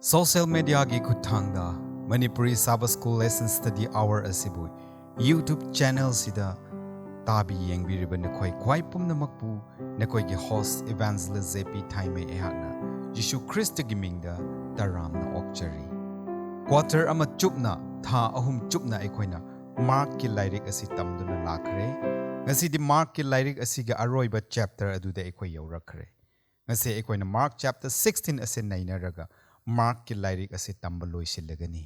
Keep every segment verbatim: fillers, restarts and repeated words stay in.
Social mediaꯒꯤ ꯈꯨꯠꯊꯥꯡꯗ Manipuri Sabbath School Lesson Study Hour ꯑꯁꯤꯕꯨ YouTube channel ꯁꯤꯗ ꯇꯥꯕꯤ ꯌꯦꯡꯕꯤꯔꯤꯕ ꯅꯈꯣꯏ ꯈ꯭ꯋꯥꯏ ꯄꯨꯝꯅꯃꯛꯄꯨ ꯅꯈꯣꯏꯒꯤ host Evangelist J P ꯊꯥꯏꯃꯩ ꯑꯩꯍꯥꯛꯅ ꯖꯤꯁꯨ ꯈ꯭ꯔꯤꯁꯇꯒꯤ ꯃꯤꯡꯗ ꯇꯔꯥꯝꯅ ꯑꯣꯛꯆꯔꯤ꯫ Quarter ꯑꯃ ꯆꯨꯞꯅ, ꯊꯥ ꯑꯍꯨꯝ ꯆꯨꯞꯅ ꯑꯩꯈꯣꯏꯅ ꯃꯥꯔꯛꯀꯤ ꯂꯥꯏꯔꯤꯛ ꯑꯁꯤ ꯇꯝꯗꯨꯅ ꯂꯥꯛꯈ꯭ꯔꯦ꯫ ꯉꯁꯤꯗꯤ ꯃꯥꯔꯛꯀꯤ ꯂꯥꯏꯔꯤꯛ ꯑꯁꯤꯒꯤ ꯑꯔꯣꯏꯕ chapter ꯑꯗꯨꯗ ꯑꯩꯈꯣꯏ ꯌꯧꯔꯛꯈ꯭ꯔꯦ꯫ ꯉꯁꯤ ꯑꯩꯈꯣꯏꯅ ꯃꯥꯔꯛ chapter sixteen ꯑꯁꯤ ꯅꯩꯅꯔꯒ ꯃꯥꯔꯛꯀꯤ ꯂꯥꯏꯔꯤꯛ ꯑꯁꯤ ꯇꯝꯕ ꯂꯣꯏꯁꯤꯜꯂꯒꯅꯤ꯫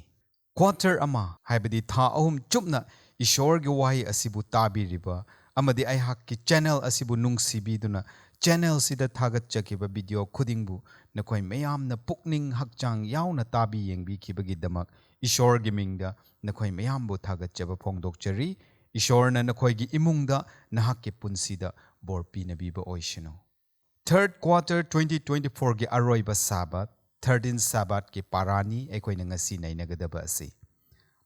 Quarter ꯑꯃ, ꯍꯥꯏꯕꯗꯤ ꯊꯥ ꯑꯍꯨꯝ ꯆꯨꯞꯅ ꯏꯁꯣꯔꯒꯤ ꯋꯥꯍꯩ ꯑꯁꯤꯕꯨ ꯇꯥꯕꯤꯔꯤꯕ ꯑꯃꯗꯤ ꯑꯩꯍꯥꯛꯀꯤ channel ꯑꯁꯤꯕꯨ ꯅꯨꯡꯁꯤꯕꯤꯗꯨꯅ channel ꯁꯤꯗ ꯊꯥꯒꯠꯆꯈꯤꯕ video ꯈꯨꯗꯤꯡꯕꯨ ꯅꯈꯣꯏ ꯃꯌꯥꯝꯅ ꯄꯨꯛꯅꯤꯡ ꯍꯛꯆꯥꯡ ꯌꯥꯎꯅ ꯇꯥꯕꯤ ꯌꯦꯡꯕꯤꯈꯤꯕꯒꯤꯗꯃꯛ ꯏꯁꯣꯔꯒꯤ ꯃꯤꯡꯗ ꯅꯈꯣꯏ ꯃꯌꯥꯝꯕꯨ ꯊꯥꯒꯠꯆꯕ ꯐꯣꯡꯗꯣꯛꯆꯔꯤ꯫ ꯏꯁꯣꯔꯅ ꯅꯈꯣꯏꯒꯤ ꯏꯃꯨꯡꯗ, ꯅꯍꯥꯛꯀꯤ ꯄꯨꯟꯁꯤꯗ ꯕꯣꯔ ꯄꯤꯅꯕꯤꯕ ꯑꯣꯏꯁꯅꯨ꯫ Third quarter twenty twenty-four ꯒꯤ ꯑꯔꯣꯏꯕ Sabbath, thirteenth Sabbath ꯀꯤ ꯄꯥꯔꯥꯅꯤ ꯑꯩꯈꯣꯏꯅ ꯉꯁꯤ ꯅꯩꯅꯒꯗꯕ ꯑꯁꯤ꯫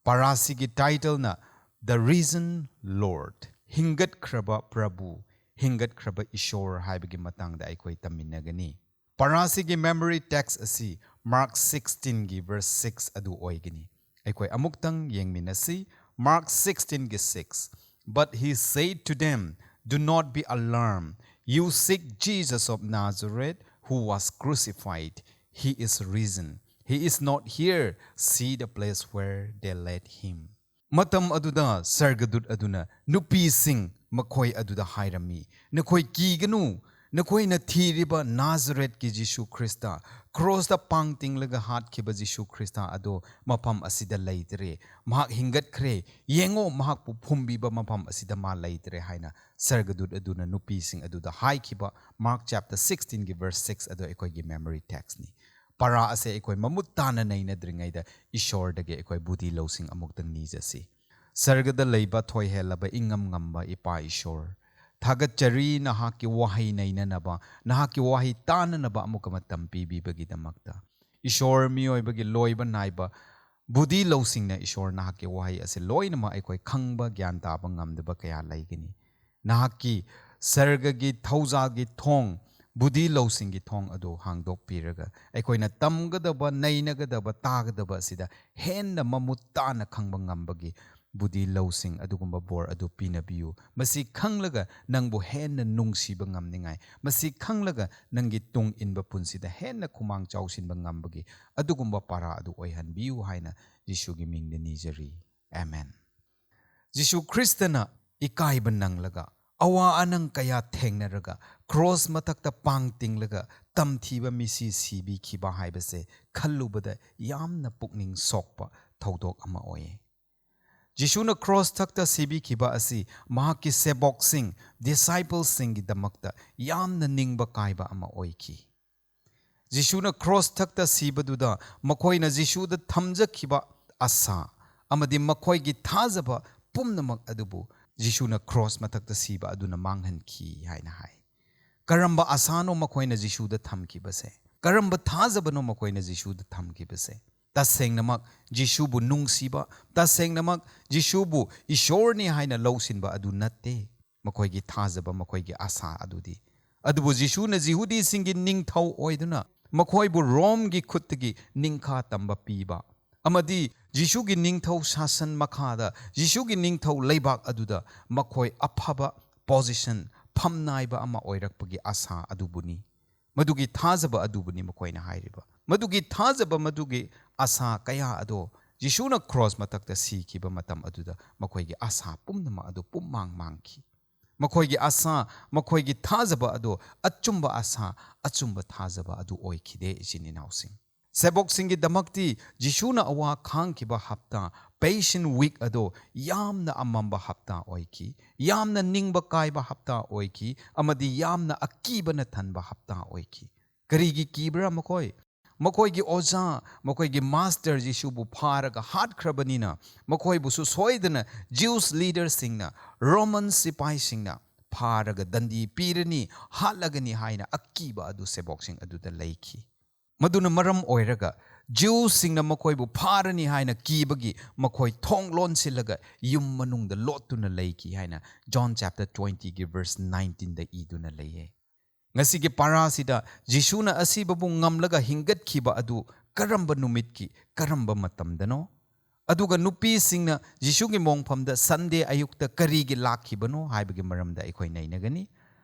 ꯄꯥꯔꯥꯁꯤꯒꯤ title ꯅ The Risen Lord, ꯍꯤꯡꯒꯠꯈ꯭ꯔꯕ ꯄ꯭ꯔꯚꯨ, ꯍꯤꯡꯒꯠꯈ꯭ꯔꯕ ꯏꯁꯣꯔ ꯍꯥꯏꯕꯒꯤ ꯃꯇꯥꯡꯗ ꯑꯩꯈꯣꯏ ꯇꯝꯃꯤꯟꯅꯒꯅꯤ꯫ ꯄꯥꯔꯥꯁꯤꯒꯤ memory text ꯑꯁꯤ ꯃꯥꯔꯛ sixteen ꯒꯤ verse six ꯑꯗꯨ ꯑꯣꯏꯒꯅꯤ꯫ ꯑꯩꯈꯣꯏ ꯑꯃꯨꯛꯇꯪ ꯌꯦꯡꯃꯤꯟꯅꯁꯤ꯫ ꯃꯥꯔꯛ sixteen ꯒꯤ six, "But he said to them, 'Do not be alarmed. You seek Jesus of Nazareth, who was crucified. He is risen. He is not here. See the place where they laid him.'" ꯃꯇꯝ ꯑꯗꯨꯗ ꯁꯔꯒꯗꯨꯠ ꯑꯗꯨꯅ ꯅꯨꯄꯤꯁꯤꯡ ꯃꯈꯣꯏ ꯑꯗꯨꯗ ꯍꯥꯏꯔꯝꯃꯤ, "ꯅꯈꯣꯏ ꯀꯤꯒꯅꯨ, ꯅꯈꯣꯏꯅ ꯊꯤꯔꯤꯕ ꯅꯥꯖꯔꯦꯠꯀꯤ ꯖꯤꯁꯨ ꯈ꯭ꯔꯤꯁꯇ, cross ꯇ ꯄꯥꯡ ꯇꯤꯡꯂꯒ ꯍꯥꯠꯈꯤꯕ ꯖꯤꯁꯨ ꯈ꯭ꯔꯤꯁꯇ ꯑꯗꯣ ꯃꯐꯝ ꯑꯁꯤꯗ ꯂꯩꯇ꯭ꯔꯦ꯫ ꯃꯍꯥꯛ ꯍꯤꯡꯒꯠꯈ꯭ꯔꯦ꯫ ꯌꯦꯡꯉꯣ, ꯃꯍꯥꯛꯄꯨ ꯐꯨꯝꯕꯤꯕ ꯃꯐꯝ ꯑꯁꯤꯗ ꯃꯥ ꯂꯩꯇ꯭ꯔꯦ" ꯍꯥꯏꯅ ꯁꯔꯒꯗꯨꯠ ꯑꯗꯨꯅ ꯅꯨꯄꯤꯁꯤꯡ ꯑꯗꯨꯗ ꯍꯥꯏꯈꯤꯕ ꯃꯥꯔꯛ chapter sixteen ꯒꯤ verse six ꯑꯗꯣ ꯑꯩꯈꯣꯏꯒꯤ memory text ꯅꯤ꯫ ꯄꯥꯔꯥ ꯑꯁꯦ ꯑꯩꯈꯣꯏ ꯃꯃꯨꯠ ꯇꯥꯅ ꯅꯩꯅꯗ꯭ꯔꯤꯉꯩꯗ ꯏꯁꯣꯔꯗꯒꯤ ꯑꯩꯈꯣꯏ ꯕꯨꯙꯤ ꯂꯧꯁꯤꯡ ꯑꯃꯨꯛꯇꯪ ꯅꯤꯖꯁꯤ꯫ ꯁꯔꯒꯗ ꯂꯩꯕ ꯊꯣꯏꯍꯦꯜꯂꯕ ꯏꯉꯝ ꯉꯝꯕ ꯏꯄꯥ ꯏꯁꯣꯔ, ꯊꯥꯒꯠꯆꯔꯤ ꯅꯍꯥꯛꯀꯤ ꯋꯥꯍꯩ ꯅꯩꯅꯅꯕ, ꯅꯍꯥꯛꯀꯤ ꯋꯥꯍꯩ ꯇꯥꯅꯅꯕ ꯑꯃꯨꯛ ꯑꯃ ꯇꯝꯕꯤꯕꯤꯕꯒꯤꯗꯃꯛꯇ꯫ ꯏꯁꯣꯔ, ꯃꯤꯑꯣꯏꯕꯒꯤ ꯂꯣꯏꯕ ꯅꯥꯏꯕ ꯕꯨꯙꯤ ꯂꯧꯁꯤꯡꯅ ꯏꯁꯣꯔ ꯅꯍꯥꯛꯀꯤ ꯋꯥꯍꯩ ꯑꯁꯤ ꯂꯣꯏꯅꯃꯛ ꯑꯩꯈꯣꯏ ꯈꯪꯕ, ꯒ꯭ꯌꯥꯟ ꯇꯥꯕ ꯉꯝꯗꯕ ꯀꯌꯥ ꯂꯩꯒꯅꯤ꯫ ꯅꯍꯥꯛꯀꯤ ꯁꯔꯒꯒꯤ ꯊꯧꯖꯥꯜꯒꯤ ꯊꯣꯡ ꯕꯨꯙꯤ ꯂꯧꯁꯤꯡꯒꯤ ꯊꯣꯡ ꯑꯗꯨ ꯍꯥꯡꯗꯣꯛꯄꯤꯔꯒ ꯑꯩꯈꯣꯏꯅ ꯇꯝꯒꯗꯕ, ꯅꯩꯅꯒꯗꯕ, ꯇꯥꯒꯗꯕ ꯑꯁꯤꯗ ꯍꯦꯟꯅ ꯃꯃꯨꯠ ꯇꯥꯅ ꯈꯪꯕ ꯉꯝꯕꯒꯤ ꯕꯨꯙꯤ ꯂꯧꯁꯤꯡ ꯑꯗꯨꯒꯨꯝꯕ ꯕꯣꯔ ꯑꯗꯨ ꯄꯤꯅꯕꯤꯌꯨ꯫ ꯃꯁꯤ ꯈꯪꯂꯒ ꯅꯪꯕꯨ ꯍꯦꯟꯅ ꯅꯨꯡꯁꯤꯕ ꯉꯝꯅꯤꯡꯉꯥꯏ, ꯃꯁꯤ ꯈꯪꯂꯒ ꯅꯪꯒꯤ ꯇꯨꯡ ꯏꯟꯕ ꯄꯨꯟꯁꯤꯗ ꯍꯦꯟꯅ ꯈꯨꯃꯥꯡ ꯆꯥꯎꯁꯤꯟꯕ ꯉꯝꯕꯒꯤ ꯑꯗꯨꯒꯨꯝꯕ ꯄꯥꯔꯥ ꯑꯗꯨ ꯑꯣꯏꯍꯟꯕꯤꯌꯨ ꯍꯥꯏꯅ ꯖꯤꯁꯨꯒꯤ ꯃꯤꯡꯗ ꯅꯤꯖꯔꯤ꯫ ꯑꯦꯃꯦꯟ꯫ ꯖꯤꯁꯨ ꯈ꯭ꯔꯤꯁꯇꯅ ꯏꯀꯥꯏꯕ ꯅꯪꯂꯒ, ꯑꯋꯥ ꯑꯅꯪ ꯀꯌꯥ ꯊꯦꯡꯅꯔꯒ, ꯀ꯭ꯔꯣꯁ ꯃꯊꯛꯇ ꯄꯥꯡ ꯇꯤꯡꯂꯒ ꯇꯝꯊꯤꯕ ꯃꯤꯁꯤ ꯁꯤꯕꯤꯈꯤꯕ ꯍꯥꯏꯕꯁꯦ ꯈꯜꯂꯨꯕꯗ ꯌꯥꯝꯅ ꯄꯨꯛꯅꯤꯡ ꯁꯣꯛꯄ ꯊꯧꯗꯣꯛ ꯑꯃ ꯑꯣꯏꯌꯦ꯫ ꯖꯤꯁꯨꯅ ꯀ꯭ꯔꯣꯁ ꯊꯛꯇ ꯁꯤꯕꯤꯈꯤꯕ ꯑꯁꯤ ꯃꯍꯥꯛꯀꯤ ꯁꯦꯕꯣꯛꯁꯤꯡ, ꯗꯤꯁꯥꯏꯄꯜꯁꯤꯡꯒꯤꯗꯃꯛꯇ ꯌꯥꯝꯅ ꯅꯤꯡꯕ ꯀꯥꯏꯕ ꯑꯃ ꯑꯣꯏꯈꯤ꯫ ꯖꯤꯁꯨꯅ ꯀ꯭ꯔꯣꯁ ꯊꯛꯇ ꯁꯤꯕꯗꯨꯗ ꯃꯈꯣꯏꯅ ꯖꯤꯁꯨꯗ ꯊꯝꯖꯈꯤꯕ ꯑꯁꯥ ꯑꯃꯗꯤ ꯃꯈꯣꯏꯒꯤ ꯊꯥꯖꯕ ꯄꯨꯝꯅꯃꯛ ꯑꯗꯨꯕꯨ ꯖꯤꯁꯨꯅ ꯀ꯭ꯔꯣꯁ ꯃꯊꯛꯇ ꯁꯤꯕ ꯑꯗꯨꯅ ꯃꯥꯡꯍꯟꯈꯤ ꯍꯥꯏꯅ ꯍꯥꯏ꯫ ꯀꯔꯝꯕ ꯑꯁꯥꯅꯣ ꯃꯈꯣꯏꯅ ꯖꯤꯁꯨꯗ ꯊꯝꯈꯤꯕꯁꯦ? ꯀꯔꯝꯕ ꯊꯥꯖꯕꯅꯣ ꯃꯈꯣꯏꯅ ꯖꯤꯁꯨꯗ ꯊꯝꯈꯤꯕꯁꯦ? ꯇꯁꯦꯡꯅꯃꯛ ꯖꯤꯁꯨꯕꯨ ꯅꯨꯡꯁꯤꯕ, ꯇꯁꯦꯡꯅꯃꯛ ꯖꯤꯁꯨꯕꯨ ꯏꯁꯣꯔꯅꯤ ꯍꯥꯏꯅ ꯂꯧꯁꯤꯟꯕ ꯑꯗꯨ ꯅꯠꯇꯦ꯫ ꯃꯈꯣꯏꯒꯤ ꯊꯥꯖꯕ, ꯃꯈꯣꯏꯒꯤ ꯑꯁꯥ ꯑꯗꯨꯗꯤ꯫ ꯑꯗꯨꯕꯨ ꯖꯤꯁꯨꯅ ꯖꯤꯍꯨꯗꯤꯁꯤꯡꯒꯤ ꯅꯤꯡꯊꯧ ꯑꯣꯏꯗꯨꯅ ꯃꯈꯣꯏꯕꯨ ꯔꯣꯝꯒꯤ ꯈꯨꯠꯇꯒꯤ ꯅꯤꯡꯈꯥ ꯇꯝꯕ ꯄꯤꯕ ꯑꯃꯗꯤ ꯖꯤꯁꯨꯒꯤ ꯅꯤꯡꯊꯧ ꯁꯥꯁꯟ ꯃꯈꯥꯗ, ꯖꯤꯁꯨꯒꯤ ꯅꯤꯡꯊꯧ ꯂꯩꯕꯥꯛ ꯑꯗꯨꯗ ꯃꯈꯣꯏ ꯑꯐꯕ ꯄꯣꯖꯤꯁꯟ, ꯐꯝꯅꯥꯏꯕ ꯑꯃ ꯑꯣꯏꯔꯛꯄꯒꯤ ꯑꯁꯥ ꯑꯗꯨꯕꯨꯅꯤ꯫ ꯃꯗꯨꯒꯤ ꯊꯥꯖꯕ ꯑꯗꯨꯕꯨꯅꯤ ꯃꯈꯣꯏꯅ ꯍꯥꯏꯔꯤꯕ꯫ ꯃꯗꯨꯒꯤ ꯊꯥꯖꯕ, ꯃꯗꯨꯒꯤ ꯑꯁꯥ ꯀꯌꯥ ꯑꯗꯣ ꯖꯤꯁꯨꯅ ꯀ꯭ꯔꯣꯁ ꯃꯊꯛꯇ ꯁꯤꯈꯤꯕ ꯃꯇꯝ ꯑꯗꯨꯗ ꯃꯈꯣꯏꯒꯤ ꯑꯁꯥ ꯄꯨꯝꯅꯃꯛ ꯑꯗꯨ ꯄꯨꯝꯃꯥꯡ ꯃꯥꯡꯈꯤ꯫ ꯃꯈꯣꯏꯒꯤ ꯑꯁꯥ, ꯃꯈꯣꯏꯒꯤ ꯊꯥꯖꯕ ꯑꯗꯨ ꯑꯆꯨꯝꯕ ꯑꯁꯥ, ꯑꯆꯨꯝꯕ ꯊꯥꯖꯕ ꯑꯗꯨ ꯑꯣꯏꯈꯤꯗꯦ, ꯏꯆꯤꯟ ꯏꯅꯥꯎꯁꯤꯡ꯫ ꯁꯦꯕꯣꯛꯁꯤꯡꯒꯤꯗꯃꯛꯇꯤ ꯖꯤꯁꯨꯅ ꯑꯋꯥ ꯈꯥꯡꯈꯤꯕ ꯍꯞꯇꯥ, ꯄꯦꯁꯟ ꯋꯤꯛ ꯑꯗꯣ ꯌꯥꯝꯅ ꯑꯃꯝꯕ ꯍꯞꯇꯥ ꯑꯣꯏꯈꯤ, ꯌꯥꯝꯅ ꯅꯤꯡꯕ ꯀꯥꯏꯕ ꯍꯞꯇꯥ ꯑꯣꯏꯈꯤ, ꯑꯃꯗꯤ ꯌꯥꯝꯅ ꯑꯀꯤꯕꯅ ꯊꯟꯕ ꯍꯞꯇꯥ ꯑꯣꯏꯈꯤ꯫ ꯀꯔꯤꯒꯤ ꯀꯤꯕ꯭ꯔꯥ ꯃꯈꯣꯏ? ꯃꯈꯣꯏꯒꯤ ꯑꯣꯖꯥ, ꯃꯈꯣꯏꯒꯤ ꯃꯥꯁꯇꯔ ꯖꯤꯁꯨꯕꯨ ꯐꯥꯔꯒ ꯍꯥꯠꯈ꯭ꯔꯕꯅꯤꯅ, ꯃꯈꯣꯏꯕꯨꯁꯨ ꯁꯣꯏꯗꯅ ꯖ꯭ꯌꯨꯁ ꯂꯤꯗꯔꯁꯤꯡꯅ, ꯔꯣꯃꯟ ꯁꯤꯄꯥꯏꯁꯤꯡꯅ ꯐꯥꯔꯒ ꯗꯟꯗꯤ ꯄꯤꯔꯅꯤ, ꯍꯥꯠꯂꯒꯅꯤ ꯍꯥꯏꯅ ꯑꯀꯤꯕ ꯑꯗꯨ ꯁꯦꯕꯣꯛꯁꯤꯡ ꯑꯗꯨꯗ ꯂꯩꯈꯤ꯫ ꯃꯗꯨꯅ ꯃꯔꯝ ꯑꯣꯏꯔꯒ ꯖ꯭ꯌꯨꯁꯁꯤꯡꯅ ꯃꯈꯣꯏꯕꯨ ꯐꯥꯔꯅꯤ ꯍꯥꯏꯅ ꯀꯤꯕꯒꯤ ꯃꯈꯣꯏ ꯊꯣꯡ ꯂꯣꯟꯁꯤꯜꯂꯒ ꯌꯨꯝ ꯃꯅꯨꯡꯗ ꯂꯣꯠꯇꯨꯅ ꯂꯩꯈꯤ ꯍꯥꯏꯅ ꯖꯣꯟ ꯆꯦꯞꯇꯔ ꯇ꯭ꯋꯦꯟꯇꯤꯒꯤ ꯚꯔꯁ ꯅꯥꯏꯟꯇꯤꯟꯗ ꯏꯗꯨꯅ ꯂꯩꯌꯦ꯫ ꯉꯁꯤꯒꯤ ꯄꯥꯔꯥꯁꯤꯗ ꯖꯤꯁꯨꯅ ꯑꯁꯤꯕꯕꯨ ꯉꯝꯂꯒ ꯍꯤꯡꯒꯠꯈꯤꯕ ꯑꯗꯨ ꯀꯔꯝꯕ ꯅꯨꯃꯤꯠꯀꯤ ꯀꯔꯝꯕ ꯃꯇꯝꯗꯅꯣ? ꯑꯗꯨꯒ ꯅꯨꯄꯤꯁꯤꯡꯅ ꯖꯤꯁꯨꯒꯤ ꯃꯣꯡꯐꯝꯗ ꯁꯟꯗꯦ ꯑꯌꯨꯛꯇ ꯀꯔꯤꯒꯤ ꯂꯥꯛꯈꯤꯕꯅꯣ ꯍꯥꯏꯕꯒꯤ ꯃꯔꯝꯗ ꯑꯩꯈꯣꯏ ꯅꯩꯅꯒꯅꯤ꯫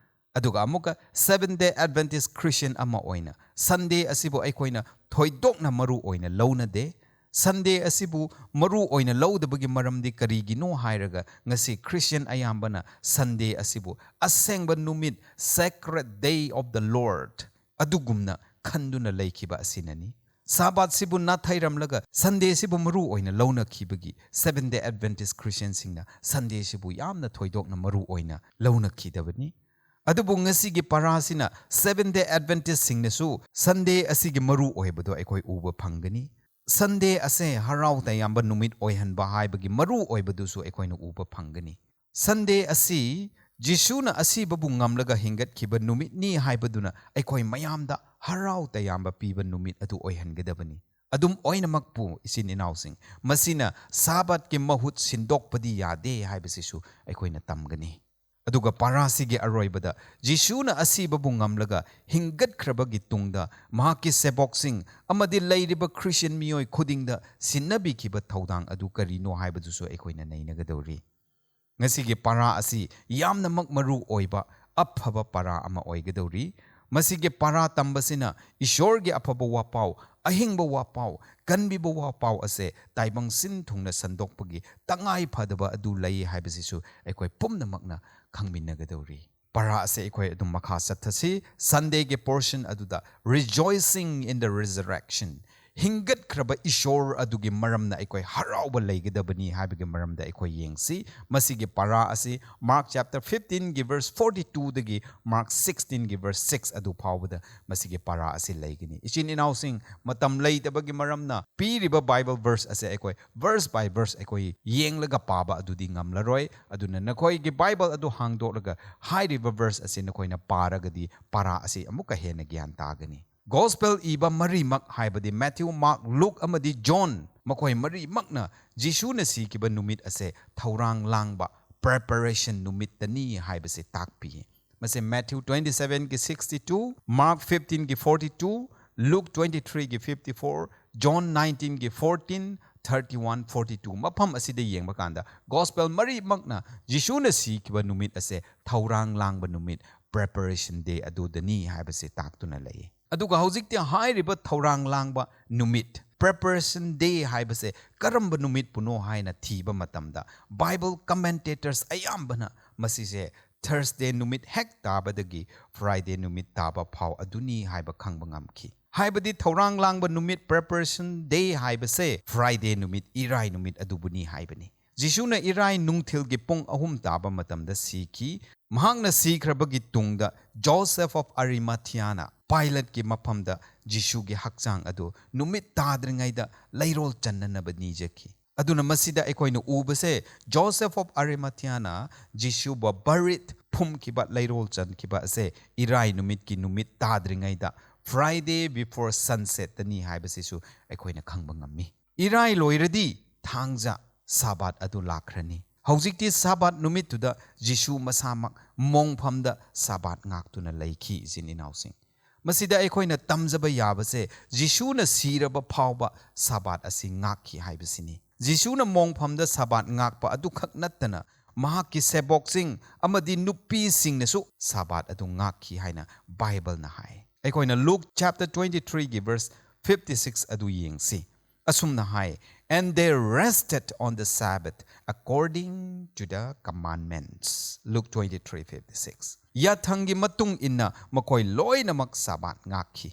ꯑꯗꯨꯒ ꯑꯃꯨꯛꯀ Seventh Day Adventist Christian ꯑꯃ ꯑꯣꯏꯅ ꯁꯟꯗꯦ ꯑꯁꯤꯕꯨ ꯑꯩꯈꯣꯏꯅ ꯊꯣꯏꯗꯣꯛꯅ ꯃꯔꯨ ꯑꯣꯏꯅ ꯂꯧꯅꯗꯦ꯫ ꯁꯟꯗꯦ ꯑꯁꯤꯕꯨ ꯃꯔꯨ ꯑꯣꯏꯅ ꯂꯧꯗꯕꯒꯤ ꯃꯔꯝꯗꯤ ꯀꯔꯤꯒꯤꯅꯣ ꯍꯥꯏꯔꯒ, ꯉꯁꯤ ꯈ꯭ꯔꯤꯁꯇꯤꯌꯟ ꯑꯌꯥꯝꯕꯅ ꯁꯟꯗꯦ ꯑꯁꯤꯕꯨ ꯑꯁꯦꯡꯕ ꯅꯨꯃꯤꯠ, sacred day of the Lord, ꯑꯗꯨꯒꯨꯝꯅ ꯈꯟꯗꯨꯅ ꯂꯩꯈꯤꯕ ꯑꯁꯤꯅꯅꯤ꯫ ꯁꯥꯕꯥꯠꯁꯤꯕꯨ ꯅꯥꯊꯩꯔꯝꯂꯒ ꯁꯟꯗꯦꯁꯤꯕꯨ ꯃꯔꯨ ꯑꯣꯏꯅ ꯂꯧꯅꯈꯤꯕꯒꯤ Seventh Day Adventist ꯈ꯭ꯔꯤꯁꯇꯤꯌꯟꯁꯤꯡꯅ ꯁꯟꯗꯦꯁꯤꯕꯨ ꯌꯥꯝꯅ ꯊꯣꯏꯗꯣꯛꯅ ꯃꯔꯨ ꯑꯣꯏꯅ ꯂꯧꯅꯈꯤꯗꯕꯅꯤ꯫ ꯑꯗꯨꯕꯨ ꯉꯁꯤꯒꯤ ꯄꯥꯔꯥꯁꯤꯅ Seventh Day Adventistꯁꯤꯡꯅꯁꯨ ꯁꯟꯗꯦ ꯑꯁꯤꯒꯤ ꯃꯔꯨ ꯑꯣꯏꯕꯗꯣ ꯑꯩꯈꯣꯏ ꯎꯕ ꯐꯪꯒꯅꯤ꯫ ꯁꯟꯗꯦ ꯑꯁꯦ ꯍꯔꯥꯎ ꯇꯌꯥꯝꯕ ꯅꯨꯃꯤꯠ ꯑꯣꯏꯍꯟꯕ ꯍꯥꯏꯕꯒꯤ ꯃꯔꯨ ꯑꯣꯏꯕꯗꯨꯁꯨ ꯑꯩꯈꯣꯏꯅ ꯎꯕ ꯐꯪꯒꯅꯤ꯫ ꯁꯟꯗꯦ ꯑꯁꯤ ꯖꯤꯁꯨꯅ ꯑꯁꯤꯕꯕꯨ ꯉꯝꯂꯒ ꯍꯤꯡꯒꯠꯈꯤꯕ ꯅꯨꯃꯤꯠꯅꯤ ꯍꯥꯏꯕꯗꯨꯅ ꯑꯩꯈꯣꯏ ꯃꯌꯥꯝꯗ ꯍꯔꯥꯎ ꯇꯌꯥꯝꯕ ꯄꯤꯕ ꯅꯨꯃꯤꯠ ꯑꯗꯨ ꯑꯣꯏꯍꯟꯒꯗꯕꯅꯤ꯫ ꯑꯗꯨꯝ ꯑꯣꯏꯅꯃꯛꯄꯨ, ꯏꯆꯤꯟ ꯏꯅꯥꯎꯁꯤꯡ, ꯃꯁꯤꯅ ꯁꯥꯕꯥꯠꯀꯤ ꯃꯍꯨꯠ ꯁꯤꯟꯗꯣꯛꯄꯗꯤ ꯌꯥꯗꯦ ꯍꯥꯏꯕꯁꯤꯁꯨ ꯑꯩꯈꯣꯏꯅ ꯇꯝꯒꯅꯤ꯫ ꯑꯗꯨꯒ ꯄꯥꯔꯥꯁꯤꯒꯤ ꯑꯔꯣꯏꯕꯗ ꯖꯤꯁꯨꯅ ꯑꯁꯤꯕꯕꯨ ꯉꯝꯂꯒ ꯍꯤꯡꯒꯠꯈ꯭ꯔꯕꯒꯤ ꯇꯨꯡꯗ ꯃꯍꯥꯛꯀꯤ ꯁꯦꯕꯣꯛꯁꯤꯡ ꯑꯃꯗꯤ ꯂꯩꯔꯤꯕ ꯈ꯭ꯔꯤꯁꯇꯤꯌꯟ ꯃꯤꯑꯣꯏ ꯈꯨꯗꯤꯡꯗ ꯁꯤꯟꯅꯕꯤꯈꯤꯕ ꯊꯧꯗꯥꯡ ꯑꯗꯨ ꯀꯔꯤꯅꯣ ꯍꯥꯏꯕꯗꯨꯁꯨ ꯑꯩꯈꯣꯏꯅ ꯅꯩꯅꯒꯗꯧꯔꯤ꯫ ꯉꯁꯤꯒꯤ ꯄꯥꯔꯥ ꯑꯁꯤ ꯌꯥꯝꯅꯃꯛ ꯃꯔꯨ ꯑꯣꯏꯕ ꯑꯐꯕ ꯄꯥꯔꯥ ꯑꯃ ꯑꯣꯏꯒꯗꯧꯔꯤ꯫ ꯃꯁꯤꯒꯤ ꯄꯥꯔꯥ ꯇꯝꯕꯁꯤꯅ ꯏꯁꯣꯔꯒꯤ ꯑꯐꯕ ꯋꯥꯄꯥꯎ, ꯑꯍꯤꯡꯕ ꯋꯥꯄꯥꯎ, ꯀꯟꯕꯤꯕ ꯋꯥꯄꯥꯎ ꯑꯁꯦ ꯇꯥꯏꯕꯪ ꯁꯤꯟ ꯊꯨꯡꯅ ꯁꯟꯗꯣꯛꯄꯒꯤ ꯇꯉꯥꯏ ꯐꯗꯕ ꯑꯗꯨ ꯂꯩ ꯍꯥꯏꯕꯁꯤꯁꯨ ꯑꯩꯈꯣꯏ ꯄꯨꯝꯅꯃꯛꯅ ꯈꯪꯃꯤꯟꯅꯒꯗꯧꯔꯤ꯫ ꯄꯥꯔꯥ ꯑꯁꯦ ꯑꯩꯈꯣꯏ ꯑꯗꯨꯝ ꯃꯈꯥ ꯆꯠꯊꯁꯤ꯫ ꯁꯟꯗꯦꯒꯤ ꯄꯣꯔꯁꯟ ꯑꯗꯨꯗ Rejoicing in the Resurrection, ꯍꯤꯡꯒꯠꯈ꯭ꯔꯕ ꯏꯁꯣꯔ ꯑꯗꯨꯒꯤ ꯃꯔꯝꯅ ꯑꯩꯈꯣꯏ ꯍꯔꯥꯎꯕ ꯂꯩꯒꯗꯕꯅꯤ ꯍꯥꯏꯕꯒꯤ ꯃꯔꯝꯗ ꯑꯩꯈꯣꯏ ꯌꯦꯡꯁꯤ꯫ ꯃꯁꯤꯒꯤ ꯄꯥꯔꯥ ꯑꯁꯤ Mark chapter fifteenꯒꯤ verse forty twoꯗꯒꯤ Mark sixteenꯒꯤ verse six ꯑꯗꯨ ꯐꯥꯎꯕꯗ ꯃꯁꯤꯒꯤ ꯄꯥꯔꯥ ꯑꯁꯤ ꯂꯩꯒꯅꯤ꯫ ꯏꯆꯤꯟ ꯏꯅꯥꯎꯁꯤꯡ, ꯃꯇꯝ ꯂꯩꯇꯕꯒꯤ ꯃꯔꯝꯅ ꯄꯤꯔꯤꯕ Bible verse ꯑꯁꯦ ꯑꯩꯈꯣꯏ verse by verse ꯑꯩꯈꯣꯏ ꯌꯦꯡꯂꯒ ꯄꯥꯕ ꯑꯗꯨꯗꯤ ꯉꯝꯂꯔꯣꯏ꯫ ꯑꯗꯨꯅ ꯅꯈꯣꯏꯒꯤ Bible ꯑꯗꯨ ꯍꯥꯡꯗꯣꯛꯂꯒ ꯍꯥꯏꯔꯤꯕ verse ꯑꯁꯤ ꯅꯈꯣꯏꯅ ꯄꯥꯔꯒꯗꯤ ꯄꯥꯔꯥ ꯑꯁꯤ ꯑꯃꯨꯛꯀ ꯍꯦꯟꯅ ꯒ꯭ꯌꯥꯟ ꯇꯥꯒꯅꯤ꯫ Gospel ꯏꯕ ꯃꯔꯤꯃꯛ, ꯍꯥꯏꯕꯗꯤ ꯃꯦꯊ꯭ꯌꯨ, ꯃꯥꯔꯛ, ꯂꯨꯛ ꯑꯃꯗꯤ ꯖꯣꯟ, ꯃꯈꯣꯏ ꯃꯔꯤꯃꯛꯅ ꯖꯤꯁꯨꯅ ꯁꯤꯈꯤꯕ ꯅꯨꯃꯤꯠ ꯑꯁꯦ ꯊꯧꯔꯥꯡ ꯂꯥꯡꯕ, preparation ꯅꯨꯃꯤꯠꯇꯅꯤ ꯍꯥꯏꯕꯁꯤ ꯇꯥꯛꯄꯤ꯫ ꯃꯁꯤ Matthew twenty seven ꯒꯤ sixty two, Mark fifteen ꯒꯤ forty two, Luke twenty three ꯒꯤ fifty four, John nineteen ꯒꯤ fourteen, thirty one, forty two ꯃꯐꯝ ꯑꯁꯤꯗ ꯌꯦꯡꯕ ꯀꯥꯟꯗ, ꯒꯣꯁꯄꯦꯜ ꯃꯔꯤꯃꯛꯅ ꯖꯤꯁꯨꯅ ꯁꯤꯈꯤꯕ ꯅꯨꯃꯤꯠ ꯑꯁꯦ ꯊꯧꯔꯥꯡ ꯂꯥꯡꯕ ꯅꯨꯃꯤꯠ, Preparation Day ꯑꯗꯨꯗꯅꯤ ꯍꯥꯏꯕꯁꯦ ꯇꯥꯛꯇꯨꯅ ꯂꯩꯌꯦ꯫ ꯑꯗꯨꯒ ꯍꯧꯖꯤꯛꯇꯤ ꯍꯥꯏꯔꯤꯕ ꯊꯧꯔꯥꯡ ꯂꯥꯡꯕ ꯅꯨꯃꯤꯠ, Preparation Day ꯍꯥꯏꯕꯁꯦ ꯀꯔꯝꯕ ꯅꯨꯃꯤꯠꯄꯨꯅꯣ ꯍꯥꯏꯅ ꯊꯤꯕ ꯃꯇꯝꯗ, Bible commentators ꯑꯌꯥꯝꯕꯅ ꯃꯁꯤꯁꯦ Thursday ꯅꯨꯃꯤꯠ ꯍꯦꯛ ꯇꯥꯕꯗꯒꯤ Friday ꯅꯨꯃꯤꯠ ꯇꯥꯕ ꯐꯥꯎ ꯑꯗꯨꯅꯤ ꯍꯥꯏꯕ ꯈꯪꯕ ꯉꯝꯈꯤ꯫ ꯍꯥꯏꯕꯗꯤ ꯊꯧꯔꯥꯡ ꯂꯥꯡꯕ ꯅꯨꯃꯤꯠ, Preparation Day ꯍꯥꯏꯕꯁꯦ Friday ꯅꯨꯃꯤꯠ, ꯏꯔꯥꯏ ꯅꯨꯃꯤꯠ ꯑꯗꯨꯕꯨꯅꯤ ꯍꯥꯏꯕꯅꯤ꯫ ꯖꯤꯁꯨꯅ ꯏꯔꯥꯏ ꯅꯨꯡꯊꯤꯜꯒꯤ ꯄꯨꯡ ꯑꯍꯨꯝ ꯇꯥꯕ ꯃꯇꯝꯗ ꯁꯤꯈꯤ꯫ ꯃꯍꯥꯛꯅ ꯁꯤꯈ꯭ꯔꯕꯒꯤ ꯇꯨꯡꯗ Joseph of Arimatheaꯅ ꯄꯥꯏꯂꯠꯀꯤ ꯃꯐꯝꯗ ꯖꯤꯁꯨꯒꯤ ꯍꯛꯆꯥꯡ ꯑꯗꯨ ꯅꯨꯃꯤꯠ ꯇꯥꯗ꯭ꯔꯤꯉꯩꯗ ꯂꯩꯔꯣꯜ ꯆꯟꯅꯅꯕ ꯅꯤꯖꯈꯤ꯫ ꯑꯗꯨꯅ ꯃꯁꯤꯗ ꯑꯩꯈꯣꯏꯅ ꯎꯕꯁꯦ, Joseph of Arimatheaꯅ ꯖꯤꯁꯨꯕꯨ buried, ꯐꯨꯝꯈꯤꯕ, ꯂꯩꯔꯣꯜ ꯆꯟꯈꯤꯕ ꯑꯁꯦ ꯏꯔꯥꯏ ꯅꯨꯃꯤꯠꯀꯤ ꯅꯨꯃꯤꯠ ꯇꯥꯗ꯭ꯔꯤꯉꯩꯗ, Friday before sunsetꯇꯅꯤ ꯍꯥꯏꯕꯁꯤꯁꯨ ꯑꯩꯈꯣꯏꯅ ꯈꯪꯕ ꯉꯝꯃꯤ꯫ ꯏꯔꯥꯏ ꯂꯣꯏꯔꯗꯤ ꯊꯥꯡꯖ, ꯁꯥꯕꯥꯠ ꯑꯗꯨ ꯂꯥꯛꯈ꯭ꯔꯅꯤ꯫ ꯍꯧꯖꯤꯛꯇꯤ ꯁꯥꯕꯥꯠ ꯅꯨꯃꯤꯠꯇꯨꯗ ꯖꯤꯁꯨ ꯃꯁꯥꯃꯛ ꯃꯣꯡꯐꯝꯗ ꯁꯥꯕꯥꯠ ꯉꯥꯛꯇꯨꯅ ꯂꯩꯈꯤ, ꯏꯆꯤꯟ ꯏꯅꯥꯎꯁꯤꯡ꯫ ꯃꯁꯤꯗ ꯑꯩꯈꯣꯏꯅ ꯇꯝꯖꯕ ꯌꯥꯕꯁꯦ, ꯖꯤꯁꯨꯅ ꯁꯤꯔꯕ ꯐꯥꯎꯕ ꯁꯥꯕꯥꯠ ꯑꯁꯤ ꯉꯥꯛꯈꯤ ꯍꯥꯏꯕꯁꯤꯅꯤ꯫ ꯖꯤꯁꯨꯅ ꯃꯣꯡꯐꯝꯗ ꯁꯥꯕꯥꯠ ꯉꯥꯛꯄ ꯑꯗꯨꯈꯛ ꯅꯠꯇꯅ, ꯃꯍꯥꯛꯀꯤ ꯁꯦꯕꯣꯛꯁꯤꯡ ꯑꯃꯗꯤ ꯅꯨꯄꯤꯁꯤꯡꯅꯁꯨ ꯁꯥꯕꯥꯠ ꯑꯗꯨ ꯉꯥꯛꯈꯤ ꯍꯥꯏꯅ ꯕꯥꯏꯕꯜꯅ ꯍꯥꯏ꯫ ꯑꯩꯈꯣꯏꯅ Luke chapter twenty three ꯒꯤ verse fifty six ꯑꯗꯨ ꯌꯦꯡꯁꯤ꯫ ꯑꯁꯨꯝꯅ ꯍꯥꯏ, "And they rested on the Sabbath according to the commandments." Luke twenty three fifty six꯫ ꯌꯥꯊꯪꯒꯤ ꯃꯇꯨꯡ ꯏꯟꯅ ꯃꯈꯣꯏ ꯂꯣꯏꯅꯃꯛ ꯁꯥꯕꯥꯠ ꯉꯥꯛꯈꯤ꯫